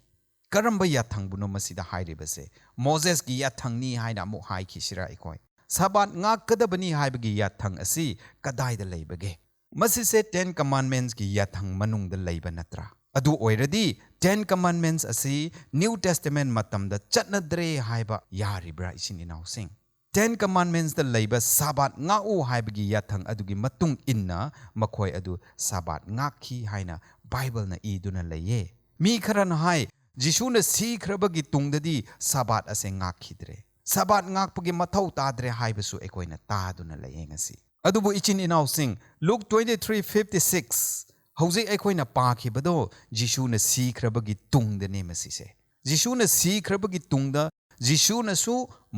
ꯀꯔꯝꯕ ꯌꯥꯊꯪꯕꯨꯅꯣ ꯃꯁꯤꯗ ꯍꯥꯏꯔꯤꯕꯁꯦ? ꯃꯣꯖꯦꯁꯀꯤ ꯌꯥꯊꯪꯅꯤ ꯍꯥꯏꯅ ꯑꯃꯨꯛ ꯍꯥꯏꯈꯤꯁꯤꯔꯥ ꯑꯩꯈꯣꯏ? ꯁꯥꯕꯥꯠ ꯉꯥꯛꯀꯗꯕꯅꯤ ꯍꯥꯏꯕꯒꯤ ꯌꯥꯊꯪ ꯑꯁꯤ ꯀꯗꯥꯏꯗ ꯂꯩꯕꯒꯦ? ꯃꯁꯤꯁꯦ Ten Commandmentsꯀꯤ ꯌꯥꯊꯪ ꯃꯅꯨꯡꯗ ꯂꯩꯕ ꯅꯠꯇ꯭ꯔꯥ? ꯑꯗꯨ ꯑꯣꯏꯔꯗꯤ Ten Commandments ꯑꯁꯤ New Testament ꯃꯇꯝꯗ ꯆꯠꯅꯗ꯭ꯔꯦ ꯍꯥꯏꯕ ꯌꯥꯔꯤꯕ꯭ꯔꯥ, ꯏꯆꯤꯟ ꯏꯅꯥꯎꯁꯤꯡ? Ten Commandmentsꯇ ꯂꯩꯕ ꯁꯥꯕꯥꯠ ꯉꯥꯛꯎ ꯍꯥꯏꯕꯒꯤ ꯌꯥꯊꯪ ꯑꯗꯨꯒꯤ ꯃꯇꯨꯡ ꯏꯟꯅ ꯃꯈꯣꯏ ꯑꯗꯨ ꯁꯥꯕꯥꯠ ꯉꯥꯛꯈꯤ ꯍꯥꯏꯅ ꯕꯥꯏꯕꯜꯅ ꯏꯗꯨꯅ ꯂꯩꯌꯦ꯫ ꯃꯤ ꯈꯔꯅ ꯍꯥꯏ, ꯖꯤꯁꯨꯅ ꯁꯤꯈ꯭ꯔꯕꯒꯤ ꯇꯨꯡꯗꯗꯤ ꯁꯥꯕꯥꯠ ꯑꯁꯦ ꯉꯥꯛꯈꯤꯗ꯭ꯔꯦ, ꯁꯥꯕꯥꯠ ꯉꯥꯛꯄꯒꯤ ꯃꯊꯧ ꯇꯥꯗ꯭ꯔꯦ ꯍꯥꯏꯕꯁꯨ ꯑꯩꯈꯣꯏꯅ ꯇꯥꯗꯨꯅ ꯂꯩꯌꯦ ꯉꯁꯤ꯫ ꯑꯗꯨꯕꯨ ꯏꯆꯤꯟ ꯏꯅꯥꯎꯁꯤꯡ, Luke twenty three fifty six ꯍꯧꯖꯤꯛ ꯑꯩꯈꯣꯏꯅ ꯄꯥꯈꯤꯕꯗꯣ ꯖꯤꯁꯨꯅ ꯁꯤꯈ꯭ꯔꯕꯒꯤ ꯇꯨꯡꯗꯅꯦ ꯃꯁꯤꯁꯦ꯫ ꯖꯤꯁꯨꯅ ꯁꯤꯈ꯭ꯔꯕꯒꯤ ꯇꯨꯡꯗ ꯖꯤꯁꯨꯅꯁꯨ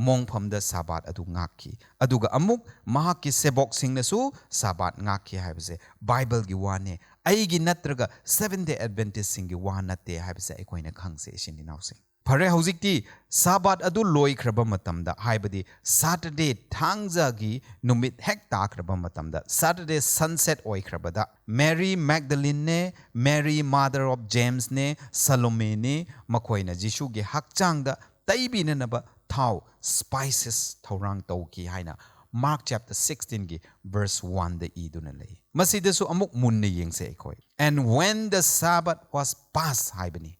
ꯃꯣꯡꯐꯝꯗ ꯁꯥꯕꯥꯠ ꯑꯗꯨ ꯉꯥꯛꯈꯤ꯫ ꯑꯗꯨꯒ ꯑꯃꯨꯛ ꯃꯍꯥꯛꯀꯤ ꯁꯦꯕꯣꯛꯁꯤꯡꯅꯁꯨ ꯁꯥꯕꯥꯠ ꯉꯥꯛꯈꯤ ꯍꯥꯏꯕꯁꯦ ꯕꯥꯏꯕꯜꯒꯤ ꯋꯥꯅꯦ, ꯑꯩꯒꯤ ꯅꯠꯇ꯭ꯔꯒ Seventh Day Adventistꯁꯤꯡꯒꯤ ꯋꯥ ꯅꯠꯇꯦ ꯍꯥꯏꯕꯁꯦ ꯑꯩꯈꯣꯏꯅ ꯈꯪꯁꯦ, ꯏꯆꯤꯟ ꯏꯅꯥꯎꯁꯤꯡ꯫ ꯐꯔꯦ, ꯍꯧꯖꯤꯛꯇꯤ ꯁꯥꯕꯥꯠ ꯑꯗꯨ ꯂꯣꯏꯈ꯭ꯔꯕ ꯃꯇꯝꯗ, ꯍꯥꯏꯕꯗꯤ Saturday, ꯊꯥꯡꯖꯒꯤ ꯅꯨꯃꯤꯠ ꯍꯦꯛ ꯇꯥꯈ꯭ꯔꯕ ꯃꯇꯝꯗ, Saturday sunset ꯑꯣꯏꯈ꯭ꯔꯕꯗ, Mary ꯃꯦꯒꯗꯂꯤꯟꯅꯦ, Mary mother of Jamesꯅꯦ, ꯁꯂꯣꯃꯦꯅꯦ, ꯃꯈꯣꯏꯅ ꯖꯤꯁꯨꯒꯤ ꯍꯛꯆꯥꯡꯗ ꯇꯩꯕꯤꯅꯅꯕ ꯊꯥꯎ, spices, ꯊꯧꯔꯥꯡ ꯇꯧꯈꯤ ꯍꯥꯏꯅ Mark chapter sixteenꯒꯤ verse oneꯗ ꯏꯗꯨꯅ ꯂꯩ꯫ ꯃꯁꯤꯗꯁꯨ ꯑꯃꯨꯛ ꯃꯨꯟꯅ ꯌꯦꯡꯁꯦ ꯑꯩꯈꯣꯏ꯫ "And when the Sabbath was past" ꯍꯥꯏꯕꯅꯤ꯫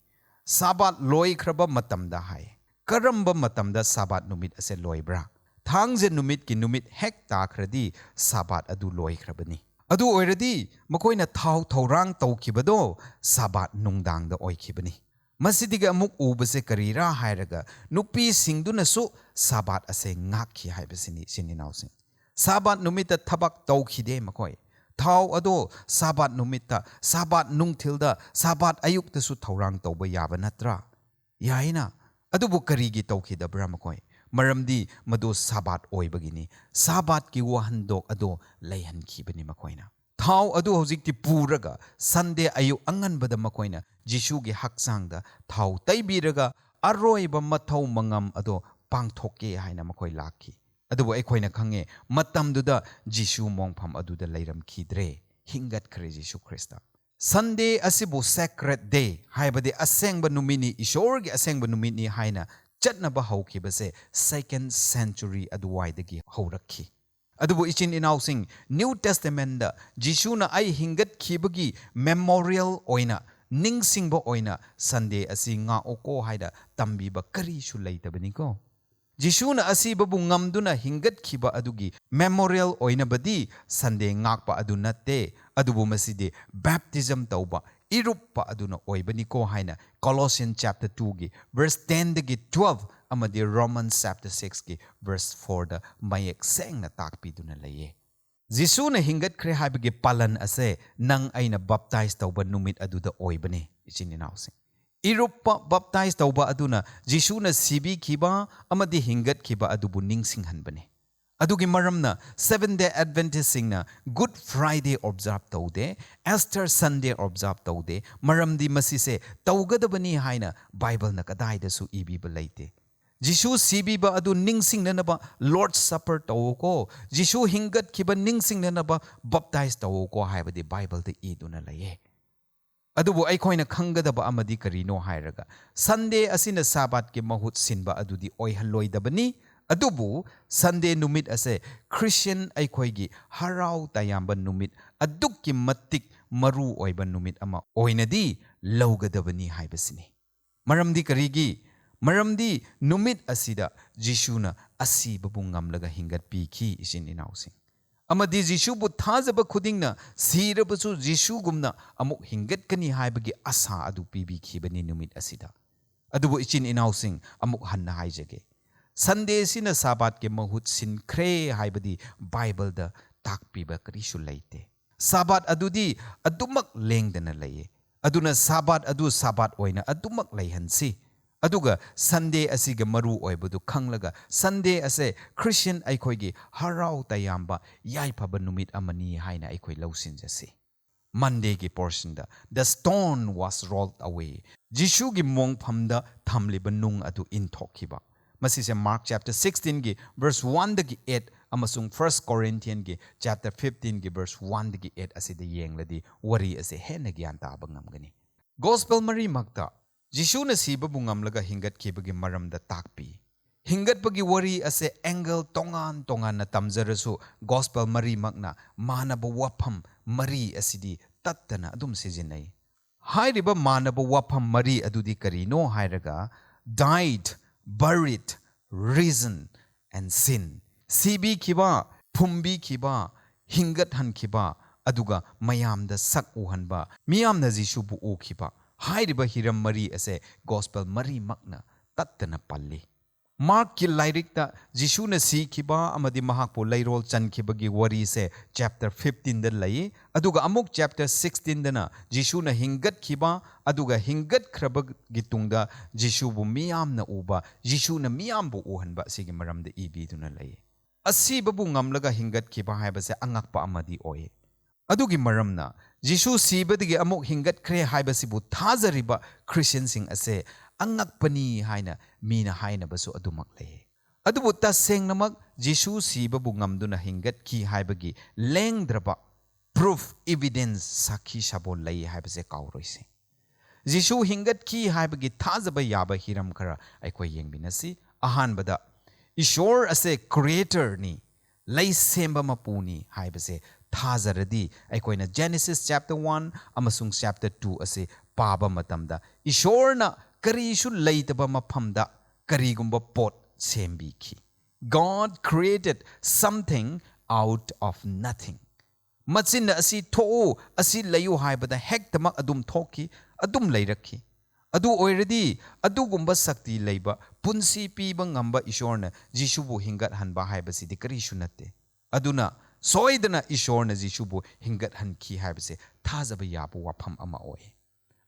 ꯁꯥꯕꯥꯠ ꯂꯣꯏꯈ꯭ꯔꯕ ꯃꯇꯝꯗ ꯍꯥꯏ꯫ ꯀꯔꯝꯕ ꯃꯇꯝꯗ ꯁꯥꯕꯥꯠ ꯅꯨꯃꯤꯠ ꯑꯁꯦ ꯂꯣꯏꯕ꯭ꯔꯥ? ꯊꯥꯡꯖ ꯅꯨꯃꯤꯠꯀꯤ ꯅꯨꯃꯤꯠ ꯍꯦꯛ ꯇꯥꯈ꯭ꯔꯗꯤ ꯁꯥꯕꯥꯠ ꯑꯗꯨ ꯂꯣꯏꯈ꯭ꯔꯕꯅꯤ꯫ ꯑꯗꯨ ꯑꯣꯏꯔꯗꯤ ꯃꯈꯣꯏꯅ ꯊꯥꯎ ꯊꯧꯔꯥꯡ ꯇꯧꯈꯤꯕꯗꯣ ꯁꯥꯕꯥꯠ ꯅꯨꯡꯗꯥꯡꯗ ꯑꯣꯏꯈꯤꯕꯅꯤ꯫ ꯃꯁꯤꯗꯒꯤ ꯑꯃꯨꯛ ꯎꯕꯁꯦ ꯀꯔꯤꯔꯥ ꯍꯥꯏꯔꯒ, ꯅꯨꯄꯤꯁꯤꯡꯗꯨꯅꯁꯨ ꯁꯥꯕꯥꯠ ꯑꯁꯦ ꯉꯥꯛꯈꯤ ꯍꯥꯏꯕꯁꯤꯅꯤ, ꯏꯆꯤꯟ ꯏꯅꯥꯎꯁꯤꯡ꯫ ꯁꯥꯕꯥꯠ ꯅꯨꯃꯤꯠꯇ ꯊꯕꯛ ꯇꯧꯈꯤꯗꯦ ꯃꯈꯣꯏ꯫ ꯊꯥꯎ ꯑꯗꯣ ꯁꯥꯕꯥꯠ ꯅꯨꯃꯤꯠꯇ, ꯁꯥꯕꯥꯠ ꯅꯨꯡꯊꯤꯜꯗ, ꯁꯥꯕꯥꯠ ꯑꯌꯨꯛꯇꯁꯨ ꯊꯧꯔꯥꯡ ꯇꯧꯕ ꯌꯥꯕ ꯅꯠꯇ꯭ꯔꯥ? ꯌꯥꯏꯅ꯫ ꯑꯗꯨꯕꯨ ꯀꯔꯤꯒꯤ ꯇꯧꯈꯤꯗꯕ꯭ꯔꯥ ꯃꯈꯣꯏ? ꯃꯔꯝꯗꯤ ꯃꯗꯨ ꯁꯥꯕꯥꯠ ꯑꯣꯏꯕꯒꯤꯅꯤ꯫ ꯁꯥꯕꯥꯠꯀꯤ ꯋꯥꯍꯟꯊꯣꯛ ꯑꯗꯣ ꯂꯩꯍꯟꯈꯤꯕꯅꯤ ꯃꯈꯣꯏꯅ꯫ ꯊꯥꯎ ꯑꯗꯨ ꯍꯧꯖꯤꯛꯇꯤ ꯄꯨꯔꯒ Sunday ꯑꯌꯨꯛ ꯑꯉꯟꯕꯗ ꯃꯈꯣꯏꯅ ꯖꯤꯁꯨꯒꯤ ꯍꯛꯆꯥꯡꯗ ꯊꯥꯎ ꯇꯩꯕꯤꯔꯒ ꯑꯔꯣꯏꯕ ꯃꯊꯧ ꯃꯉꯝ ꯑꯗꯣ ꯄꯥꯡꯊꯣꯛꯀꯦ ꯍꯥꯏꯅ ꯃꯈꯣꯏ ꯂꯥꯛꯈꯤ꯫ ꯑꯗꯨꯕꯨ ꯑꯩꯈꯣꯏꯅ ꯈꯪꯉꯦ, ꯃꯇꯝꯗꯨꯗ ꯖꯤꯁꯨ ꯃꯣꯡꯐꯝ ꯑꯗꯨꯗ ꯂꯩꯔꯝꯈꯤꯗ꯭ꯔꯦ, ꯍꯤꯡꯒꯠꯈ꯭ꯔꯦ ꯖꯤꯁꯨ ꯈ꯭ꯔꯤꯁꯇ꯫ Sunday ꯑꯁꯤꯕꯨ sacred day, ꯍꯥꯏꯕꯗꯤ ꯑꯁꯦꯡꯕ ꯅꯨꯃꯤꯠꯅꯤ, ꯏꯁꯣꯔꯒꯤ ꯑꯁꯦꯡꯕ ꯅꯨꯃꯤꯠꯅꯤ ꯍꯥꯏꯅ ꯆꯠꯅꯕ ꯍꯧꯈꯤꯕꯁꯦ second century ꯑꯗꯨꯋꯥꯏꯗꯒꯤ ꯍꯧꯔꯛꯈꯤ꯫ ꯑꯗꯨꯕꯨ ꯏꯆꯤꯟ ꯏꯅꯥꯎꯁꯤꯡ, New Testamentꯗ ꯖꯤꯁꯨꯅ "ꯑꯩ ꯍꯤꯡꯒꯠꯈꯤꯕꯒꯤ memorial ꯑꯣꯏꯅ, ꯅꯤꯡꯁꯤꯡꯕ ꯑꯣꯏꯅ Sunday ꯑꯁꯤ ꯉꯥꯛꯎꯀꯣ" ꯍꯥꯏꯅ ꯇꯝꯕꯤꯕ ꯀꯔꯤꯁꯨ ꯂꯩꯇꯕꯅꯤꯀꯣ꯫ ꯖꯤꯁꯨꯅ ꯑꯁꯤꯕꯕꯨ ꯉꯝꯗꯨꯅ ꯍꯤꯡꯒꯠꯈꯤꯕ ꯑꯗꯨꯒꯤ memorial ꯑꯣꯏꯅꯕꯗꯤ Sunday ꯉꯥꯛꯄ ꯑꯗꯨ ꯅꯠꯇꯦ, ꯑꯗꯨꯕꯨ ꯃꯁꯤꯗꯤ baptism ꯇꯧꯕ, ꯏꯔꯨꯞꯄ ꯑꯗꯨꯅ ꯑꯣꯏꯕꯅꯤꯀꯣ ꯍꯥꯏꯅ Colossians chapter twoꯒꯤ verse tenꯗꯒꯤ twelve ꯑꯃꯗꯤ Romans chapter sixꯀꯤ verse fourꯗ ꯃꯌꯦꯛ ꯁꯦꯡꯅ ꯇꯥꯛꯄꯤꯗꯨꯅ ꯂꯩꯌꯦ꯫ ꯖꯤꯁꯨꯅ ꯍꯤꯡꯒꯠꯈ꯭ꯔꯦ ꯍꯥꯏꯕꯒꯤ ꯄꯥꯂꯟ ꯑꯁꯦ ꯅꯪ ꯑꯩꯅ ꯕꯞꯇꯥꯏꯖ ꯇꯧꯕ ꯅꯨꯃꯤꯠ ꯑꯗꯨꯗ ꯑꯣꯏꯕꯅꯤ, ꯏꯆꯤꯟ ꯏꯅꯥꯎꯁꯤꯡ꯫ ꯏꯔꯨꯞꯄ ꯕꯞꯇꯥꯏꯖ ꯇꯧꯕ ꯑꯗꯨꯅ ꯖꯤꯁꯨꯅ ꯁꯤꯕꯤꯈꯤꯕ ꯑꯃꯗꯤ ꯍꯤꯡꯒꯠꯈꯤꯕ ꯑꯗꯨꯕꯨ ꯅꯤꯡꯁꯤꯡꯍꯟꯕꯅꯤ꯫ ꯑꯗꯨꯒꯤ ꯃꯔꯝꯅ Seventh Day Adventistꯁꯤꯡꯅ Good Friday observe ꯇꯧꯗꯦ, Easter Sunday observe ꯇꯧꯗꯦ, ꯃꯔꯝꯗꯤ ꯃꯁꯤꯁꯦ ꯇꯧꯒꯗꯕꯅꯤ ꯍꯥꯏꯅ ꯕꯥꯏꯕꯜꯅ ꯀꯗꯥꯏꯗꯁꯨ ꯏꯕꯤꯕ ꯂꯩꯇꯦ꯫ ꯖꯤꯁꯨ ꯁꯤꯕꯤꯕ ꯑꯗꯨ ꯅꯤꯡꯁꯤꯡꯅꯅꯕ Lord's Supper ꯇꯧꯋꯣꯀꯣ, ꯖꯤꯁꯨ ꯍꯤꯡꯒꯠꯈꯤꯕ ꯅꯤꯡꯁꯤꯡꯅꯅꯕ ꯕꯞꯇꯥꯏꯖ ꯇꯧꯋꯣꯀꯣ ꯍꯥꯏꯕꯗꯤ ꯕꯥꯏꯕꯜꯗ ꯏꯗꯨꯅ ꯂꯩꯌꯦ꯫ ꯑꯗꯨꯕꯨ ꯑꯩꯈꯣꯏꯅ ꯈꯪꯒꯗꯕ ꯑꯃꯗꯤ ꯀꯔꯤꯅꯣ ꯍꯥꯏꯔꯒ, ꯁꯟꯗꯦ ꯑꯁꯤꯅ ꯁꯥꯕꯥꯠꯀꯤ ꯃꯍꯨꯠ ꯁꯤꯟꯕ ꯑꯗꯨꯗꯤ ꯑꯣꯏꯍꯜꯂꯣꯏꯗꯕꯅꯤ꯫ ꯑꯗꯨꯕꯨ ꯁꯟꯗꯦ ꯅꯨꯃꯤꯠ ꯑꯁꯦ ꯈ꯭ꯔꯤꯁꯇꯤꯌꯟ ꯑꯩꯈꯣꯏꯒꯤ ꯍꯔꯥꯎ ꯇꯌꯥꯝꯕ ꯅꯨꯃꯤꯠ, ꯑꯗꯨꯛꯀꯤ ꯃꯇꯤꯛ ꯃꯔꯨ ꯑꯣꯏꯕ ꯅꯨꯃꯤꯠ ꯑꯃ ꯑꯣꯏꯅꯗꯤ ꯂꯧꯒꯗꯕꯅꯤ ꯍꯥꯏꯕꯁꯤꯅꯤ꯫ ꯃꯔꯝꯗꯤ ꯀꯔꯤꯒꯤ? ꯃꯔꯝꯗꯤ ꯅꯨꯃꯤꯠ ꯑꯁꯤꯗ ꯖꯤꯁꯨꯅ ꯑꯁꯤꯕꯕꯨ ꯉꯝꯂꯒ ꯍꯤꯡꯒꯠꯄꯤꯈꯤ, ꯏꯆꯤꯟ ꯏꯅꯥꯎꯁꯤꯡ꯫ ꯑꯃꯗꯤ ꯖꯤꯁꯨꯕꯨ ꯊꯥꯖꯕ ꯈꯨꯗꯤꯡꯅ ꯁꯤꯔꯕꯁꯨ ꯖꯤꯁꯨꯒꯨꯝꯅ ꯑꯃꯨꯛ ꯍꯤꯡꯒꯠꯀꯅꯤ ꯍꯥꯏꯕꯒꯤ ꯑꯁꯥ ꯑꯗꯨ ꯄꯤꯕꯤꯈꯤꯕꯅꯤ ꯅꯨꯃꯤꯠ ꯑꯁꯤꯗ꯫ ꯑꯗꯨꯕꯨ ꯏꯆꯤꯟ ꯏꯅꯥꯎꯁꯤꯡ, ꯑꯃꯨꯛ ꯍꯟꯅ ꯍꯥꯏꯖꯒꯦ, ꯁꯟꯗꯦꯁꯤꯅ ꯁꯥꯕꯥꯠꯀꯤ ꯃꯍꯨꯠ ꯁꯤꯟꯈ꯭ꯔꯦ ꯍꯥꯏꯕꯗꯤ ꯕꯥꯏꯕꯜꯗ ꯇꯥꯛꯄꯤꯕ ꯀꯔꯤꯁꯨ ꯂꯩꯇꯦ꯫ ꯁꯥꯕꯥꯠ ꯑꯗꯨꯗꯤ ꯑꯗꯨꯃꯛ ꯂꯦꯡꯗꯅ ꯂꯩꯌꯦ꯫ ꯑꯗꯨꯅ ꯁꯥꯕꯥꯠ ꯑꯗꯨ ꯁꯥꯕꯥꯠ ꯑꯣꯏꯅ ꯑꯗꯨꯃꯛ ꯂꯩꯍꯟꯁꯤ꯫ ꯑꯗꯨꯒ ꯁꯟꯗꯦ ꯑꯁꯤꯒꯤ ꯃꯔꯨ ꯑꯣꯏꯕꯗꯨ ꯈꯪꯂꯒ, ꯁꯟꯗꯦ ꯑꯁꯦ ꯈ꯭ꯔꯤꯁꯇꯤꯌꯟ ꯑꯩꯈꯣꯏꯒꯤ ꯍꯔꯥꯎ ꯇꯌꯥꯝꯕ, ꯌꯥꯏꯐꯕ ꯅꯨꯃꯤꯠ ꯑꯃꯅꯤ ꯍꯥꯏꯅ ꯑꯩꯈꯣꯏ ꯂꯧꯁꯤꯟꯖꯁꯤ꯫ ꯃꯟꯗꯦꯒꯤ ꯄꯣꯔꯁꯟꯗ, "The stone was rolled away." ꯖꯤꯁꯨꯒꯤ ꯃꯣꯡꯐꯝꯗ ꯊꯝꯂꯤꯕ ꯅꯨꯡ ꯑꯗꯨ ꯏꯟꯊꯣꯛꯈꯤꯕ꯫ ꯃꯁꯤꯁꯦ Mark chapter sixteenꯒꯤ verse oneꯗꯒꯤ eight ꯑꯃꯁꯨꯡ First Corinthiansꯒꯤ chapter fifteenꯒꯤ verse oneꯗꯒꯤ eight ꯑꯁꯤꯗ ꯌꯦꯡꯂꯗꯤ ꯋꯥꯔꯤ ꯑꯁꯦ ꯍꯦꯟꯅ ꯒ꯭ꯌꯥꯟ ꯇꯥꯕ ꯉꯝꯒꯅꯤ꯫ ꯒꯣꯁꯄꯦꯜ ꯃꯔꯤꯃꯛꯇ ꯖꯤꯁꯨꯅ ꯁꯤꯕꯕꯨ ꯉꯝꯂꯒ ꯍꯤꯡꯒꯠꯈꯤꯕꯒꯤ ꯃꯔꯝꯗ ꯇꯥꯛꯄꯤ꯫ ꯍꯤꯡꯒꯠꯄꯒꯤ ꯋꯥꯔꯤ ꯑꯁꯦ angle ꯇꯣꯉꯥꯟ ꯇꯣꯉꯥꯟꯅ ꯇꯝꯖꯔꯁꯨ, ꯒꯣꯁꯄꯦꯜ ꯃꯔꯤꯃꯛꯅ ꯃꯥꯟꯅꯕ ꯋꯥꯐꯝ ꯃꯔꯤ ꯑꯁꯤꯗꯤ ꯇꯠꯇꯅ ꯑꯗꯨꯝ ꯁꯤꯖꯤꯟꯅꯩ꯫ ꯍꯥꯏꯔꯤꯕ ꯃꯥꯟꯅꯕ ꯋꯥꯐꯝ ꯃꯔꯤ ꯑꯗꯨꯗꯤ ꯀꯔꯤꯅꯣ ꯍꯥꯏꯔꯒ, died, buried, risen and seen꯫ ꯁꯤꯕꯤꯈꯤꯕ, ꯐꯨꯝꯕꯤꯈꯤꯕ, ꯍꯤꯡꯒꯠꯍꯟꯈꯤꯕ, ꯑꯗꯨꯒ ꯃꯌꯥꯝꯗ ꯁꯛ ꯎꯍꯟꯕ, ꯃꯤꯌꯥꯝꯅ ꯖꯤꯁꯨꯕꯨ ꯎꯈꯤꯕ꯫ ꯍꯥꯏꯔꯤꯕ ꯍꯤꯔꯝ ꯃꯔꯤ ꯑꯁꯦ ꯒꯣꯁꯄꯦꯜ ꯃꯔꯤꯃꯛꯅ ꯇꯠꯇꯅ ꯄꯜꯂꯤ꯫ ꯃꯥꯔꯛꯀꯤ ꯂꯥꯏꯔꯤꯛꯇ ꯖꯤꯁꯨꯅ ꯁꯤꯈꯤꯕ ꯑꯃꯗꯤ ꯃꯍꯥꯛꯄꯨ ꯂꯩꯔꯣꯜ ꯆꯟꯈꯤꯕꯒꯤ ꯋꯥꯔꯤꯁꯦ ꯆꯦꯞꯇꯔ ꯐꯤꯐꯇꯤꯟꯗ ꯂꯩ꯫ ꯑꯗꯨꯒ ꯑꯃꯨꯛ ꯆꯦꯞꯇꯔ ꯁꯤꯛꯁꯇꯤꯟꯗꯅ ꯖꯤꯁꯨꯅ ꯍꯤꯡꯒꯠꯈꯤꯕ, ꯑꯗꯨꯒ ꯍꯤꯡꯒꯠꯈ꯭ꯔꯕꯒꯤ ꯇꯨꯡꯗ ꯖꯤꯁꯨꯕꯨ ꯃꯤꯌꯥꯝꯅ ꯎꯕ, ꯖꯤꯁꯨꯅ ꯃꯤꯌꯥꯝꯕꯨ ꯎꯍꯟꯕ ꯑꯁꯤꯒꯤ ꯃꯔꯝꯗ ꯏꯕꯤꯗꯨꯅ ꯂꯩ꯫ ꯑꯁꯤꯕꯕꯨ ꯉꯝꯂꯒ ꯍꯤꯡꯒꯠꯈꯤꯕ ꯍꯥꯏꯕꯁꯦ ꯑꯉꯛꯄ ꯑꯃꯗꯤ ꯑꯣꯏ꯫ ꯑꯗꯨꯒꯤ ꯃꯔꯝꯅ ꯖꯤꯁꯨ ꯁꯤꯕꯗꯒꯤ ꯑꯃꯨꯛ ꯍꯤꯡꯒꯠꯈ꯭ꯔꯦ ꯍꯥꯏꯕꯁꯤꯕꯨ ꯊꯥꯖꯔꯤꯕ ꯈ꯭ꯔꯤꯁꯇꯤꯌꯟꯁꯤꯡ ꯑꯁꯦ ꯑꯉꯛꯄꯅꯤ ꯍꯥꯏꯅ ꯃꯤꯅ ꯍꯥꯏꯅꯕꯁꯨ ꯑꯗꯨꯃꯛ ꯂꯩ꯫ ꯑꯗꯨꯕꯨ ꯇꯁꯦꯡꯅꯃꯛ ꯖꯤꯁꯨ ꯁꯤꯕꯕꯨ ꯉꯝꯗꯨꯅ ꯍꯤꯡꯒꯠꯈꯤ ꯍꯥꯏꯕꯒꯤ ꯂꯦꯡꯗ꯭ꯔꯕ ꯄ꯭ꯔꯨꯐ, ꯏꯕꯤꯗꯦꯟꯁ, ꯁꯥꯈꯤ ꯁꯥꯕꯣꯜ ꯂꯩ ꯍꯥꯏꯕꯁꯦ ꯀꯥꯎꯔꯣꯏꯁꯦ꯫ ꯖꯤꯁꯨ ꯍꯤꯡꯒꯠꯈꯤ ꯍꯥꯏꯕꯒꯤ ꯊꯥꯖꯕ ꯌꯥꯕ ꯍꯤꯔꯝ ꯈꯔ ꯑꯩꯈꯣꯏ ꯌꯦꯡꯃꯤꯟꯅꯁꯤ꯫ ꯑꯍꯥꯟꯕꯗ, ꯏꯁꯣꯔ ꯑꯁꯦ ꯀ꯭ꯔꯤꯌꯦꯇꯔꯅꯤ, ꯂꯩꯁꯦꯝꯕ ꯃꯄꯨꯅꯤ ꯍꯥꯏꯕꯁꯦ ꯊꯥꯖꯔꯗꯤ, ꯑꯩꯈꯣꯏꯅ ꯖꯦꯅꯦꯁꯤꯁ ꯆꯦꯞꯇꯔ ꯋꯥꯟ ꯑꯃꯁꯨꯡ ꯆꯦꯞꯇꯔ ꯇꯨ ꯑꯁꯤ ꯄꯥꯕ ꯃꯇꯝꯗ, ꯏꯁꯣꯔꯅ ꯀꯔꯤꯁꯨ ꯂꯩꯇꯕ ꯃꯐꯝꯗ ꯀꯔꯤꯒꯨꯝꯕ ꯄꯣꯠ ꯁꯦꯝꯕꯤꯈꯤ꯫ God created something out of nothing. ꯃꯆꯤꯟꯅ "ꯑꯁꯤ ꯊꯣꯛꯎ, ꯑꯁꯤ ꯂꯩꯌꯨ" ꯍꯥꯏꯕꯗ ꯍꯦꯛꯇꯃꯛ ꯑꯗꯨꯝ ꯊꯣꯛꯈꯤ, ꯑꯗꯨꯝ ꯂꯩꯔꯛꯈꯤ꯫ ꯑꯗꯨ ꯑꯣꯏꯔꯗꯤ, ꯑꯗꯨꯒꯨꯝꯕ ꯁꯛꯇꯤ ꯂꯩꯕ, ꯄꯨꯟꯁꯤ ꯄꯤꯕ ꯉꯝꯕ ꯏꯁꯣꯔꯅ ꯖꯤꯁꯨꯕꯨ ꯍꯤꯡꯒꯠꯍꯟꯕ ꯍꯥꯏꯕꯁꯤꯗꯤ ꯀꯔꯤꯁꯨ ꯅꯠꯇꯦ꯫ ꯑꯗꯨꯅ ꯁꯣꯏꯗꯅ ꯏꯁꯣꯔꯅ ꯖꯤꯁꯨꯕꯨ ꯍꯤꯡꯒꯠꯍꯟꯈꯤ ꯍꯥꯏꯕꯁꯦ ꯊꯥꯖꯕ ꯌꯥꯕ ꯋꯥꯐꯝ ꯑꯃ ꯑꯣꯏ꯫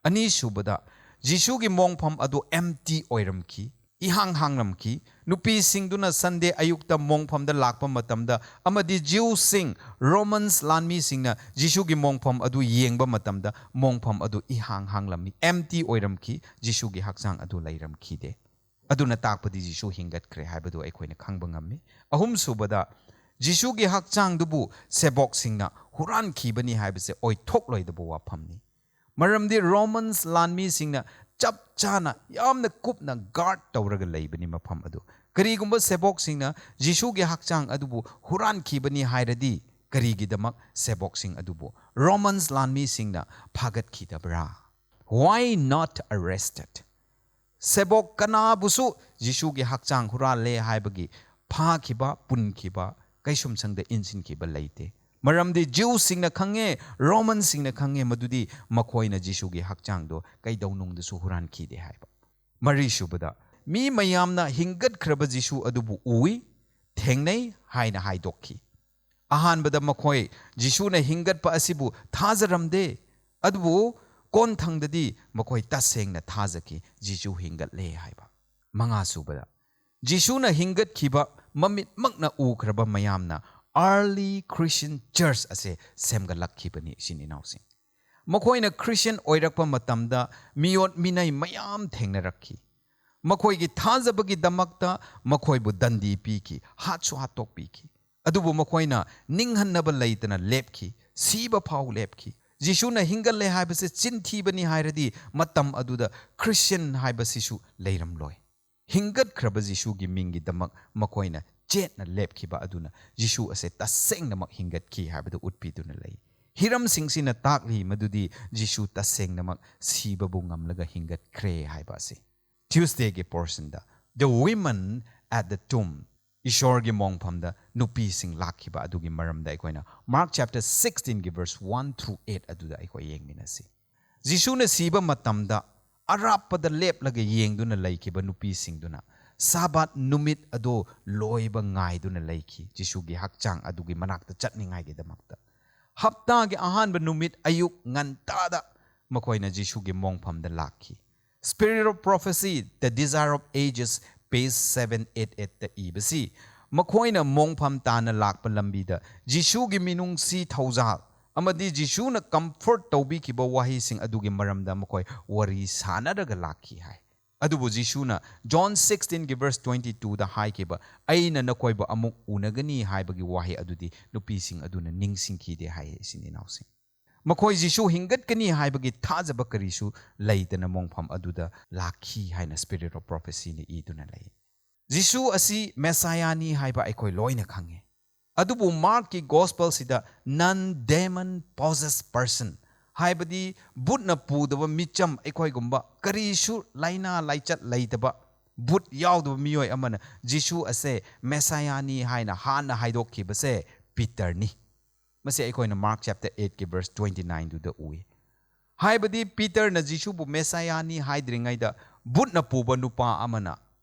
ꯑꯅꯤꯁꯨꯕꯗ, ꯖꯤꯁꯨꯒꯤ ꯃꯣꯡꯐꯝ ꯑꯗꯨ ꯑꯦꯝꯇꯤ ꯑꯣꯏꯔꯝꯈꯤ, ꯏꯍꯥꯡ ꯍꯥꯡꯂꯝꯈꯤ꯫ ꯅꯨꯄꯤꯁꯤꯡꯗꯨꯅ ꯁꯟꯗꯦ ꯑꯌꯨꯛꯇ ꯃꯣꯡꯐꯝꯗ ꯂꯥꯛꯄ ꯃꯇꯝꯗ ꯑꯃꯗꯤ ꯖ꯭ꯌꯨꯁꯤꯡ, ꯔꯣꯃꯟꯁ ꯂꯥꯟꯃꯤꯁꯤꯡꯅ ꯖꯤꯁꯨꯒꯤ ꯃꯣꯡꯐꯝ ꯑꯗꯨ ꯌꯦꯡꯕ ꯃꯇꯝꯗ ꯃꯣꯡꯐꯝ ꯑꯗꯨ ꯏꯍꯥꯡ ꯍꯥꯡꯂꯝꯃꯤ, ꯑꯦꯝꯇꯤ ꯑꯣꯏꯔꯝꯈꯤ, ꯖꯤꯁꯨꯒꯤ ꯍꯛꯆꯥꯡ ꯑꯗꯨ ꯂꯩꯔꯝꯈꯤꯗꯦ꯫ ꯑꯗꯨꯅ ꯇꯥꯛꯄꯗꯤ ꯖꯤꯁꯨ ꯍꯤꯡꯒꯠꯈ꯭ꯔꯦ ꯍꯥꯏꯕꯗꯨ ꯑꯩꯈꯣꯏꯅ ꯈꯪꯕ ꯉꯝꯃꯤ꯫ ꯑꯍꯨꯝꯁꯨꯕꯗ, ꯖꯤꯁꯨꯒꯤ ꯍꯛꯆꯥꯡꯗꯨꯕꯨ ꯁꯦꯕꯣꯛꯁꯤꯡꯅ ꯍꯨꯔꯥꯟꯈꯤꯕꯅꯤ ꯍꯥꯏꯕꯁꯦ ꯑꯣꯏꯊꯣꯛꯂꯣꯏꯗꯕ ꯋꯥꯐꯝꯅꯤ꯫ ꯃꯔꯝꯗꯤ ꯔꯣꯃꯟꯁ ꯂꯥꯟꯃꯤꯁꯤꯡꯅ ꯆꯞ ꯆꯥꯅ ꯌꯥꯝꯅ ꯀꯨꯞꯅ ꯒꯥꯔꯗ ꯇꯧꯔꯒ ꯂꯩꯕꯅꯤ ꯃꯐꯝ ꯑꯗꯨ꯫ ꯀꯔꯤꯒꯨꯝꯕ ꯁꯦꯕꯣꯛꯁꯤꯡꯅ ꯖꯤꯁꯨꯒꯤ ꯍꯛꯆꯥꯡ ꯑꯗꯨꯕꯨ ꯍꯨꯔꯥꯟꯈꯤꯕꯅꯤ ꯍꯥꯏꯔꯗꯤ, ꯀꯔꯤꯒꯤꯗꯃꯛ ꯁꯦꯕꯣꯛꯁꯤꯡ ꯑꯗꯨꯕꯨ ꯔꯣꯃꯟꯁ ꯂꯥꯟꯃꯤꯁꯤꯡꯅ ꯐꯥꯒꯠꯈꯤꯗꯕ꯭ꯔꯥ? Why not arrested? ꯁꯦꯕꯣꯛ ꯀꯅꯥꯕꯨꯁꯨ ꯖꯤꯁꯨꯒꯤ ꯍꯛꯆꯥꯡ ꯍꯨꯔꯥꯜꯂꯦ ꯍꯥꯏꯕꯒꯤ ꯐꯥꯈꯤꯕ, ꯄꯨꯟꯈꯤꯕ, ꯀꯩꯁꯨꯝꯁꯪꯗ ꯏꯟꯁꯤꯟꯈꯤꯕ ꯂꯩꯇꯦ꯫ ꯃꯔꯝꯗꯤ ꯖ꯭ꯌꯨꯁꯤꯡꯅ ꯈꯪꯉꯦ, ꯔꯣꯃꯟꯁꯤꯡꯅ ꯈꯪꯉꯦ, ꯃꯗꯨꯗꯤ ꯃꯈꯣꯏꯅ ꯖꯤꯁꯨꯒꯤ ꯍꯛꯆꯥꯡꯗꯣ ꯀꯩꯗꯧꯅꯨꯡꯗꯁꯨ ꯍꯨꯔꯥꯟꯈꯤꯗꯦ ꯍꯥꯏꯕ꯫ ꯃꯔꯤꯁꯨꯕꯗ, ꯃꯤ ꯃꯌꯥꯝꯅ ꯍꯤꯡꯒꯠꯈ꯭ꯔꯕ ꯖꯤꯁꯨ ꯑꯗꯨꯕꯨ ꯎꯏ, ꯊꯦꯡꯅꯩ ꯍꯥꯏꯅ ꯍꯥꯏꯗꯣꯛꯈꯤ꯫ ꯑꯍꯥꯟꯕꯗ ꯃꯈꯣꯏ ꯖꯤꯁꯨꯅ ꯍꯤꯡꯒꯠꯄ ꯑꯁꯤꯕꯨ ꯊꯥꯖꯔꯝꯗꯦ, ꯑꯗꯨꯕꯨ ꯀꯣꯟꯊꯪꯗꯗꯤ ꯃꯈꯣꯏ ꯇꯁꯦꯡꯅ ꯊꯥꯖꯈꯤ, ꯖꯤꯁꯨ ꯍꯤꯡꯒꯠꯂꯦ ꯍꯥꯏꯕ꯫ ꯃꯉꯥꯁꯨꯕꯗ, ꯖꯤꯁꯨꯅ ꯍꯤꯡꯒꯠꯈꯤꯕ ꯃꯃꯤꯠꯃꯛꯅ ꯎꯈ꯭ꯔꯕ ꯃꯌꯥꯝꯅ early Christian church ꯑꯁꯦ ꯁꯦꯝꯒꯠꯂꯛꯈꯤꯕꯅꯤ, ꯏꯆꯤꯟ ꯏꯅꯥꯎꯁꯤꯡ꯫ ꯃꯈꯣꯏꯅ ꯈ꯭ꯔꯤꯁꯇꯤꯌꯟ ꯑꯣꯏꯔꯛꯄ ꯃꯇꯝꯗ ꯃꯤꯑꯣꯠ ꯃꯤꯅꯩ ꯃꯌꯥꯝ ꯊꯦꯡꯅꯔꯛꯈꯤ꯫ ꯃꯈꯣꯏꯒꯤ ꯊꯥꯖꯕꯒꯤꯗꯃꯛꯇ ꯃꯈꯣꯏꯕꯨ ꯗꯟꯗꯤ ꯄꯤꯈꯤ, ꯍꯥꯠꯁꯨ ꯍꯥꯠꯇꯣꯛꯄꯤꯈꯤ꯫ ꯑꯗꯨꯕꯨ ꯃꯈꯣꯏꯅ ꯅꯤꯡꯍꯟꯅꯕ ꯂꯩꯇꯅ ꯂꯦꯞꯈꯤ, ꯁꯤꯕ ꯐꯥꯎ ꯂꯦꯞꯈꯤ꯫ ꯖꯤꯁꯨꯅ ꯍꯤꯡꯒꯠꯂꯦ ꯍꯥꯏꯕꯁꯦ ꯆꯤꯟ ꯊꯤꯕꯅꯤ ꯍꯥꯏꯔꯗꯤ, ꯃꯇꯝ ꯑꯗꯨꯗ ꯈ꯭ꯔꯤꯁꯇꯤꯌꯟ ꯍꯥꯏꯕꯁꯤꯁꯨ ꯂꯩꯔꯝꯂꯣꯏ꯫ ꯍꯤꯡꯒꯠꯈ꯭ꯔꯕ ꯖꯤꯁꯨꯒꯤ ꯃꯤꯡꯒꯤꯗꯃꯛ ꯃꯈꯣꯏꯅ ꯆꯦꯠꯅ ꯂꯦꯞꯈꯤꯕ ꯑꯗꯨꯅ ꯖꯤꯁꯨ ꯑꯁꯦ ꯇꯁꯦꯡꯅꯃꯛ ꯍꯤꯡꯒꯠꯈꯤ ꯍꯥꯏꯕꯗꯨ ꯎꯠꯄꯤꯗꯨꯅ ꯂꯩ꯫ ꯍꯤꯔꯝꯁꯤꯡꯁꯤꯅ ꯇꯥꯛꯂꯤ ꯃꯗꯨꯗꯤ ꯖꯤꯁꯨ ꯇꯁꯦꯡꯅꯃꯛ ꯁꯤꯕꯕꯨ ꯉꯝꯂꯒ ꯍꯤꯡꯒꯠꯈ꯭ꯔꯦ ꯍꯥꯏꯕ ꯑꯁꯤ꯫ Tuesdayꯒꯤ portionꯗ, "The women at the tomb", ꯏꯁꯣꯔꯒꯤ ꯃꯣꯡꯐꯝꯗ ꯅꯨꯄꯤꯁꯤꯡ ꯂꯥꯛꯈꯤꯕ ꯑꯗꯨꯒꯤ ꯃꯔꯝꯗ ꯑꯩꯈꯣꯏꯅ Mark chapter sixteenꯒꯤ verse one through eight ꯑꯗꯨꯗ ꯑꯩꯈꯣꯏ ꯌꯦꯡꯃꯤꯟꯅꯁꯤ꯫ ꯖꯤꯁꯨꯅ ꯁꯤꯕ ꯃꯇꯝꯗ ꯑꯔꯥꯞꯄꯗ ꯂꯦꯞꯂꯒ ꯌꯦꯡꯗꯨꯅ ꯂꯩꯈꯤꯕ ꯅꯨꯄꯤꯁꯤꯡꯗꯨꯅ ꯁꯥꯕꯥꯠ ꯅꯨꯃꯤꯠ ꯑꯗꯨ ꯂꯣꯏꯕ ꯉꯥꯏꯗꯨꯅ ꯂꯩꯈꯤ, ꯖꯤꯁꯨꯒꯤ ꯍꯛꯆꯥꯡ ꯑꯗꯨꯒꯤ ꯃꯅꯥꯛꯇ ꯆꯠꯅꯤꯡꯉꯥꯏꯒꯤꯗꯃꯛꯇ꯫ ꯍꯞꯇꯥꯒꯤ ꯑꯍꯥꯟꯕ ꯅꯨꯃꯤꯠ ꯑꯌꯨꯛ ꯉꯟꯇꯥꯗ ꯃꯈꯣꯏꯅ ꯖꯤꯁꯨꯒꯤ ꯃꯣꯡꯐꯝꯗ ꯂꯥꯛꯈꯤ꯫ Spirit of Prophecy, The Desire of Ages, page seven eight eightꯇ ꯏꯕꯁꯤ, ꯃꯈꯣꯏꯅ ꯃꯣꯡꯐꯝ ꯇꯥꯟꯅ ꯂꯥꯛꯄ ꯂꯝꯕꯤꯗ ꯖꯤꯁꯨꯒꯤ ꯃꯤꯅꯨꯡꯁꯤ ꯊꯧꯖꯥꯜ ꯑꯃꯗꯤ ꯖꯤꯁꯨꯅ comfort ꯇꯧꯕꯤꯈꯤꯕ ꯋꯥꯍꯩꯁꯤꯡ ꯑꯗꯨꯒꯤ ꯃꯔꯝꯗ ꯃꯈꯣꯏ ꯋꯥꯔꯤ ꯁꯥꯟꯅꯔꯒ ꯂꯥꯛꯈꯤ ꯍꯥꯏ꯫ ꯑꯗꯨꯕꯨ ꯖꯤꯁꯨꯅ John sixteenꯒꯤ verse twenty twoꯗ ꯍꯥꯏꯈꯤꯕ, "ꯑꯩꯅ ꯅꯈꯣꯏꯕꯨ ꯑꯃꯨꯛ ꯎꯅꯒꯅꯤ" ꯍꯥꯏꯕꯒꯤ ꯋꯥꯍꯩ ꯑꯗꯨꯗꯤ ꯅꯨꯄꯤꯁꯤꯡ ꯑꯗꯨꯅ ꯅꯤꯡꯁꯤꯡꯈꯤꯗꯦ ꯍꯥꯏꯌꯦ, ꯏꯆꯤꯟ ꯏꯅꯥꯎꯁꯤꯡ꯫ ꯃꯈꯣꯏ ꯖꯤꯁꯨ ꯍꯤꯡꯒꯠꯀꯅꯤ ꯍꯥꯏꯕꯒꯤ ꯊꯥꯖꯕ ꯀꯔꯤꯁꯨ ꯂꯩꯇꯅ ꯃꯣꯡꯐꯝ ꯑꯗꯨꯗ ꯂꯥꯛꯈꯤ ꯍꯥꯏꯅ Spirit of Prophecyꯅ ꯏꯗꯨꯅ ꯂꯩ꯫ ꯖꯤꯁꯨ ꯑꯁꯤ ꯃꯦꯁꯥꯌꯥꯅꯤ ꯍꯥꯏꯕ ꯑꯩꯈꯣꯏ ꯂꯣꯏꯅ ꯈꯪꯉꯤ꯫ ꯑꯗꯨꯕꯨ ꯃꯥꯔꯛꯀꯤ ꯒꯣꯁꯄꯦꯜꯁꯤꯗ non demon possessed person, ꯍꯥꯏꯕꯗꯤ ꯕꯨꯠꯅ ꯄꯨꯗꯕ ꯃꯤꯆꯝ, ꯑꯩꯈꯣꯏꯒꯨꯝꯕ ꯀꯔꯤꯁꯨ ꯂꯥꯏꯅꯥ ꯂꯥꯏꯆꯠ ꯂꯩꯇꯕ, ꯕꯨꯠ ꯌꯥꯎꯗꯕ ꯃꯤꯑꯣꯏ ꯑꯃꯅ ꯖꯤꯁꯨ ꯑꯁꯦ ꯃꯦꯁꯥꯌꯥꯅꯤ ꯍꯥꯏꯅ ꯍꯥꯟꯅ ꯍꯥꯏꯗꯣꯛꯈꯤꯕꯁꯦ ꯄꯤꯇꯔꯅꯤ꯫ ꯃꯁꯤ ꯑꯩꯈꯣꯏꯅ Mark chapter eightꯀꯤ verse twenty nineꯗꯨꯗ ꯎꯏ꯫ ꯍꯥꯏꯕꯗꯤ ꯄꯤꯇꯔꯅ ꯖꯤꯁꯨꯕꯨ ꯃꯦꯁꯥꯌꯥꯅꯤ ꯍꯥꯏꯗ꯭ꯔꯤꯉꯩꯗ ꯕꯨꯠꯅ ꯄꯨꯕ ꯅꯨꯄꯥ ꯑꯃꯅ